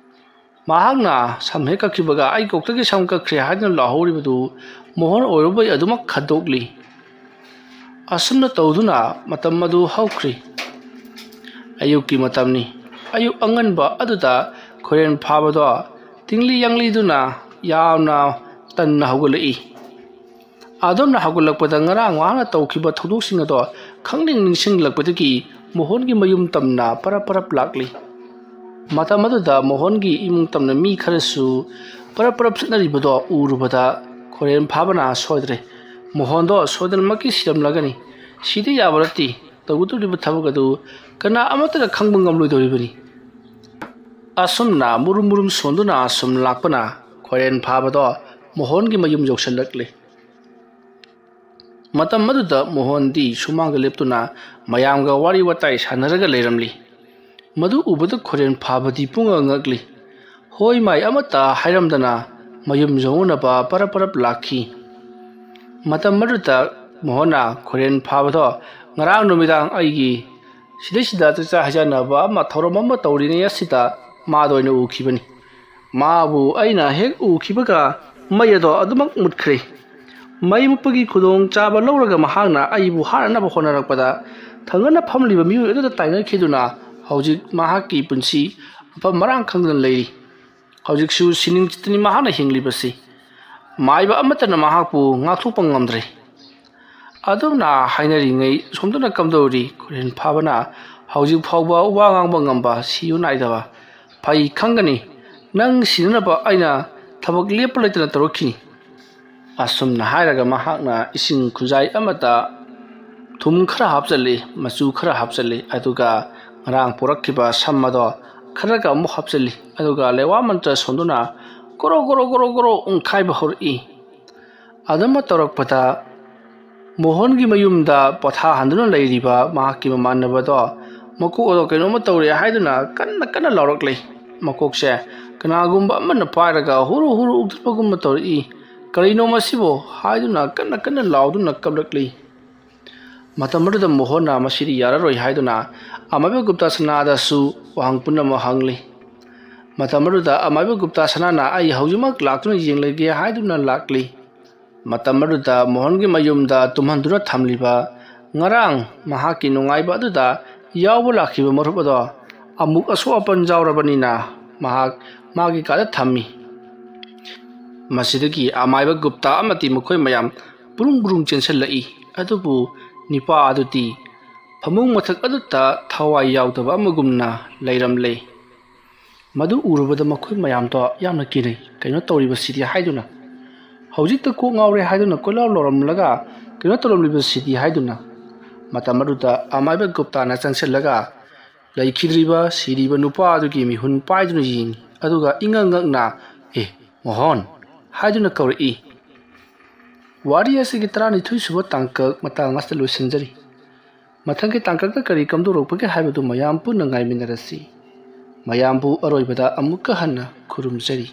ꯃꯍꯥꯛꯅ ꯁꯝ ꯍꯦꯛ ꯀꯛꯈꯤꯕꯒ "ꯑꯩ ꯀꯣꯛꯇꯒꯤ ꯁꯝ ꯀꯛꯈ꯭ꯔꯦ" ꯍꯥꯏꯗꯨꯅ ꯂꯥꯎꯍꯧꯔꯤꯕꯗꯨ ꯃꯣꯍꯣꯟ ꯑꯣꯏꯔꯨꯕꯩ ꯑꯗꯨꯃꯛ ꯈꯟꯗꯣꯛꯂꯤ꯫ ꯑꯁꯨꯝꯅ ꯇꯧꯗꯨꯅ ꯃꯇꯝ ꯑꯗꯨ ꯍꯧꯈ꯭ꯔꯤ꯫ ꯑꯌꯨꯛꯀꯤ ꯃꯇꯝꯅꯤ꯫ ꯑꯌꯨꯛ ꯑꯉꯟꯕ ꯑꯗꯨꯗ ꯈꯣꯏꯔꯦꯟ ꯐꯥꯕꯗꯣ ꯇꯤꯡꯂꯤ ꯌꯥꯡꯂꯤꯗꯨꯅ ꯌꯥꯝꯅ ꯇꯟꯅ ꯍꯧꯒꯠꯂꯛꯏ꯫ ꯑꯗꯨꯝꯅ ꯍꯧꯒꯠꯂꯛꯄꯗ ꯉꯔꯥꯡ ꯃꯍꯥꯛꯅ ꯇꯧꯈꯤꯕ ꯊꯧꯗꯣꯛꯁꯤꯡ ꯑꯗꯣ ꯈꯪꯅꯤꯡ ꯅꯤꯡꯁꯤꯡꯂꯛꯄꯗꯒꯤ ꯃꯣꯍꯣꯟꯒꯤ ꯃꯌꯨꯝ ꯇꯝꯅ ꯄꯔꯞ ꯄꯔꯞ ꯂꯥꯛꯂꯤ꯫ ꯃꯇꯝ ꯑꯗꯨꯗ ꯃꯣꯍꯣꯟꯒꯤ ꯏꯃꯨꯡ ꯇꯝꯅ ꯃꯤ ꯈꯔꯁꯨ ꯄꯔꯞ ꯄꯔꯞ ꯆꯠꯅꯔꯤꯕꯗꯣ ꯎꯔꯨꯕꯗ ꯈꯣꯔꯦꯟ ꯐꯥꯕꯅ ꯁꯣꯏꯗ꯭ꯔꯦ꯫ ꯃꯣꯍꯣꯟꯗꯣ ꯁꯣꯏꯗꯅꯃꯛꯀꯤ ꯁꯤꯔꯝꯂꯒꯅꯤ꯫ ꯁꯤꯗ ꯌꯥꯕ ꯅꯠꯇꯦ꯫ ꯇꯧꯒꯗꯧꯔꯤꯕ ꯊꯕꯛ ꯑꯗꯨ ꯀꯅꯥ ꯑꯃꯠꯇꯅ ꯈꯪꯕ ꯉꯝꯂꯣꯏꯗꯧꯔꯤꯕꯅꯤ꯫ ꯑꯁꯨꯝꯅ ꯃꯨꯔꯨꯝ ꯃꯨꯔꯨꯝ ꯁꯣꯟꯗꯨꯅ ꯑꯁꯨꯝ ꯂꯥꯛꯄꯅ ꯈꯣꯔꯦꯟ ꯐꯥꯕꯗꯣ ꯃꯣꯍꯣꯟꯒꯤ ꯃꯌꯨꯝ ꯌꯧꯁꯤꯜꯂꯛꯂꯦ꯫ ꯃꯇꯝ ꯑꯗꯨꯗ ꯃꯣꯍꯣꯟꯗꯤ ꯁꯨꯃꯥꯡꯗ ꯂꯦꯞꯇꯨꯅ ꯃꯌꯥꯝꯒ ꯋꯥꯔꯤ ꯋꯥꯇꯥꯏ ꯁꯥꯟꯅꯔꯒ ꯂꯩꯔꯝꯂꯤ꯫ ꯃꯗꯨ ꯎꯕꯗ ꯈꯣꯔꯦꯟ ꯐꯥꯕꯗꯤ ꯄꯨꯡꯉꯛ ꯉꯛꯂꯤ꯫ ꯍꯣꯏ ꯃꯥꯏ ꯑꯃꯠꯇ ꯍꯥꯏꯔꯝꯗꯅ ꯃꯌꯨꯝ ꯌꯧꯅꯅꯕ ꯄꯔꯞ ꯄꯔꯞ ꯂꯥꯛꯈꯤ꯫ ꯃꯇꯝ ꯑꯗꯨꯗ ꯃꯣꯍꯟꯅ ꯈꯣꯏꯔꯦꯟ ꯐꯥꯕꯗꯣ, "ꯉꯔꯥꯡ ꯅꯨꯃꯤꯗꯥꯡ ꯑꯩꯒꯤ ꯁꯤꯗꯩꯁꯤꯗ ꯆꯥꯛꯆꯥ ꯍꯩꯖꯥꯟꯅꯕ ꯑꯃ, ꯊꯧꯔꯝ ꯑꯃ ꯇꯧꯔꯤꯉꯩ ꯑꯁꯤꯗ ꯃꯥꯗ ꯑꯣꯏꯅ ꯎꯈꯤꯕꯅꯤ꯫ ꯃꯥꯕꯨ ꯑꯩꯅ ꯍꯦꯛ ꯎꯈꯤꯕꯒ ꯃꯩ ꯑꯗꯣ ꯑꯗꯨꯃꯛ ꯃꯨꯠꯈ꯭ꯔꯦ꯫ ꯃꯩ ꯃꯨꯠꯄꯒꯤ ꯈꯨꯗꯣꯡꯆꯥꯕ ꯂꯧꯔꯒ ꯃꯍꯥꯛꯅ ꯑꯩꯕꯨ ꯍꯥꯠꯅꯅꯕ ꯍꯣꯠꯅꯔꯛꯄꯗ, ꯊꯪꯅꯅ ꯐꯝꯂꯤꯕ ꯃꯤꯑꯣꯏ ꯑꯗꯨꯗ ꯇꯥꯏꯅꯈꯤꯗꯨꯅ ꯍꯧꯖꯤꯛ ꯃꯍꯥꯛꯀꯤ ꯄꯨꯟꯁꯤ ꯃꯐꯝ ꯃꯔꯥꯡ ꯈꯪꯗꯅ ꯂꯩꯔꯤ꯫ ꯍꯧꯖꯤꯛꯁꯨ ꯁꯤꯅꯤꯡ ꯆꯤꯠꯇꯅꯤ ꯃꯍꯥꯛꯅ ꯍꯤꯡꯂꯤꯕꯁꯤ꯫ ꯃꯥꯏꯕ ꯑꯃꯠꯇꯅ ꯃꯍꯥꯛꯄꯨ ꯉꯥꯛꯊꯣꯛꯄ ꯉꯝꯗ꯭ꯔꯦ"꯫ ꯑꯗꯨꯝꯅ ꯍꯥꯏꯅꯔꯤꯉꯩ ꯁꯣꯝꯗꯅ ꯀꯝꯗꯧꯔꯤ? ꯈꯣꯏꯔꯦꯟ ꯐꯥꯕꯅ ꯍꯧꯖꯤꯛ ꯐꯥꯎꯕ ꯋꯥ ꯉꯥꯡꯕ ꯉꯝꯕ, ꯁꯤꯌꯨ ꯅꯥꯏꯗꯕ꯫ "ꯐꯩ, ꯈꯪꯒꯅꯤ꯫ ꯅꯪ ꯁꯤꯅꯅꯕ ꯑꯩꯅ ꯊꯕꯛ ꯂꯦꯞꯄ ꯂꯩꯇꯅ ꯇꯧꯔꯛꯈꯤꯅꯤ"꯫ ꯑꯁꯨꯝꯅ ꯍꯥꯏꯔꯒ ꯃꯍꯥꯛꯅ ꯏꯁꯤꯡ ꯈꯨꯖꯥꯏ ꯑꯃꯗ ꯊꯨꯝ ꯈꯔ ꯍꯥꯞꯆꯜꯂꯤ, ꯃꯆꯨ ꯈꯔ ꯍꯥꯞꯆꯜꯂꯤ, ꯑꯗꯨꯒ ꯉꯔꯥꯡ ꯄꯨꯔꯛꯈꯤꯕ ꯁꯝ ꯑꯗꯣ ꯈꯔꯒ ꯑꯃꯨꯛ ꯍꯥꯞꯆꯜꯂꯤ, ꯑꯗꯨꯒ ꯂꯩꯋꯥ ꯃꯟꯇ꯭ꯔ ꯁꯣꯟꯗꯨꯅ ꯒꯣꯔꯣ ꯒꯣꯔꯣ ꯒꯣꯔꯣ ꯒꯣꯔꯣ ꯎꯪꯈꯥꯏꯕ ꯍꯧꯔꯛꯏ꯫ ꯑꯗꯨꯝꯕ ꯇꯧꯔꯛꯄꯗ ꯃꯣꯍꯟꯒꯤ ꯃꯌꯨꯝꯗ ꯄꯣꯊꯥꯍꯟꯗꯨꯅ ꯂꯩꯔꯤꯕ ꯃꯍꯥꯛꯀꯤ ꯃꯃꯥꯟꯅꯕꯗꯣ ꯃꯀꯣꯛ ꯑꯗꯣ ꯀꯩꯅꯣꯝꯃ ꯇꯧꯔꯦ ꯍꯥꯏꯗꯨꯅ ꯀꯟꯅ ꯀꯟꯅ ꯂꯥꯎꯔꯛꯂꯤ꯫ ꯃꯀꯣꯛꯁꯦ ꯀꯅꯥꯒꯨꯝꯕ ꯑꯃꯅ ꯄꯥꯏꯔꯒ ꯍꯨꯔꯨ ꯍꯨꯔꯨ ꯎꯛꯊꯠꯄꯒꯨꯝꯕ ꯇꯧꯔꯛꯏ꯫ "ꯀꯔꯤꯅꯣ ꯃꯁꯤꯕꯨ?" ꯍꯥꯏꯗꯨꯅ ꯀꯟꯅ ꯀꯟꯅ ꯂꯥꯎꯗꯨꯅ ꯀꯞꯂꯛꯂꯤ꯫ ꯃꯇꯝ ꯑꯗꯨꯗ ꯃꯣꯍꯟꯅ ꯃꯁꯤꯗꯤ ꯌꯥꯔꯔꯣꯏ ꯍꯥꯏꯗꯨꯅ ꯑꯃꯥꯏꯕ ꯒꯨꯞꯇꯥ ꯁꯅꯥꯗꯁꯨ ꯋꯥꯍꯪ ꯄꯨꯝꯅꯃꯛ ꯍꯪꯂꯤ꯫ ꯃꯇꯝ ꯑꯗꯨꯗ ꯑꯃꯥꯏꯕ ꯒꯨꯞꯇꯥ ꯁꯅꯥꯅ "ꯑꯩ ꯍꯧꯖꯤꯛꯃꯛ ꯂꯥꯛꯇꯨꯅ ꯌꯦꯡꯂꯒꯦ" ꯍꯥꯏꯗꯨꯅ ꯂꯥꯛꯂꯤ꯫ ꯃꯇꯝ ꯑꯗꯨꯗ ꯃꯣꯍꯟꯒꯤ ꯃꯌꯨꯝꯗ ꯇꯨꯝꯍꯟꯗꯨꯅ ꯊꯝꯂꯤꯕ ꯉꯔꯥꯡ ꯃꯍꯥꯛꯀꯤ ꯅꯨꯡꯉꯥꯏꯕ ꯑꯗꯨꯗ ꯌꯥꯎꯕ ꯂꯥꯛꯈꯤꯕ ꯃꯔꯨꯞ ꯑꯗꯣ ꯑꯃꯨꯛ ꯑꯁꯣꯛ ꯑꯄꯟ ꯌꯥꯎꯔꯕꯅꯤꯅ ꯃꯍꯥꯛ ꯃꯥꯒꯤ ꯀꯥꯗ ꯊꯝꯃꯤ꯫ ꯃꯁꯤꯗꯒꯤ ꯑꯃꯥꯏꯕ ꯒꯨꯞꯇꯥ ꯑꯃꯗꯤ ꯃꯈꯣꯏ ꯃꯌꯥꯝ ꯕꯨꯔꯨꯡ ꯕꯨꯔꯨꯡ ꯆꯦꯟꯁꯤꯜꯂꯛꯏ꯫ ꯑꯗꯨꯕꯨ ꯅꯤꯄꯥ ꯑꯗꯨꯗꯤ ꯐꯃꯨꯡ ꯃꯊꯛ ꯑꯗꯨꯗ ꯊꯋꯥꯏ ꯌꯥꯎꯗꯕ ꯑꯃꯒꯨꯝꯅ ꯂꯩꯔꯝꯂꯦ꯫ ꯃꯗꯨ ꯎꯔꯨꯕꯗ ꯃꯈꯣꯏ ꯃꯌꯥꯝꯗꯣ ꯌꯥꯝꯅ ꯀꯤꯅꯩ꯫ "ꯀꯩꯅꯣ ꯇꯧꯔꯤꯕꯁꯤꯗꯤ?" ꯍꯥꯏꯗꯨꯅ, ꯍꯧꯖꯤꯛꯇ ꯀꯣꯛ ꯉꯥꯎꯔꯦ ꯍꯥꯏꯗꯨꯅ ꯀꯣꯏꯂꯥꯎ ꯂꯥꯎꯔꯝꯂꯒ, "ꯀꯩꯅꯣ ꯇꯧꯔꯝꯂꯤꯕꯁꯤꯗꯤ?" ꯍꯥꯏꯗꯨꯅ꯫ ꯃꯇꯝ ꯑꯗꯨꯗ ꯑꯃꯥꯏꯕ ꯒꯨꯞꯇꯥꯅ ꯆꯪꯁꯤꯜꯂꯒ ꯂꯩꯈꯤꯗ꯭ꯔꯤꯕ ꯁꯤꯔꯤꯕ ꯅꯨꯄꯥ ꯑꯗꯨꯒꯤ ꯃꯤꯍꯨꯟ ꯄꯥꯏꯗꯨꯅ ꯌꯦꯡꯉꯤ꯫ ꯑꯗꯨꯒ ꯏꯉꯛ ꯉꯛꯅ, "ꯑꯦ, ꯃꯣꯍꯟ" ꯍꯥꯏꯗꯨꯅ ꯀꯧꯔꯛꯏ꯫ ꯋꯥꯔꯤ ꯑꯁꯤꯒꯤ ꯇꯔꯥꯅꯤꯊꯣꯏꯁꯨꯕ ꯇꯥꯡꯀꯛ ꯃꯇꯥꯡ ꯑꯁꯤꯗ ꯂꯣꯏꯁꯤꯟꯖꯔꯤ꯫ ꯃꯊꯪꯒꯤ ꯇꯥꯡꯀꯛꯇ ꯀꯔꯤ ꯀꯝꯗꯧꯔꯛꯄꯒꯦ ꯍꯥꯏꯕꯗꯨ ꯃꯌꯥꯝ ꯄꯨꯟꯅ ꯉꯥꯏꯃꯤꯟꯅꯔꯁꯤ꯫ ꯃꯌꯥꯝꯕꯨ ꯑꯔꯣꯏꯕꯗ ꯑꯃꯨꯛꯀ ꯍꯟꯅ ꯈꯨꯔꯨꯝꯖꯔꯤ꯫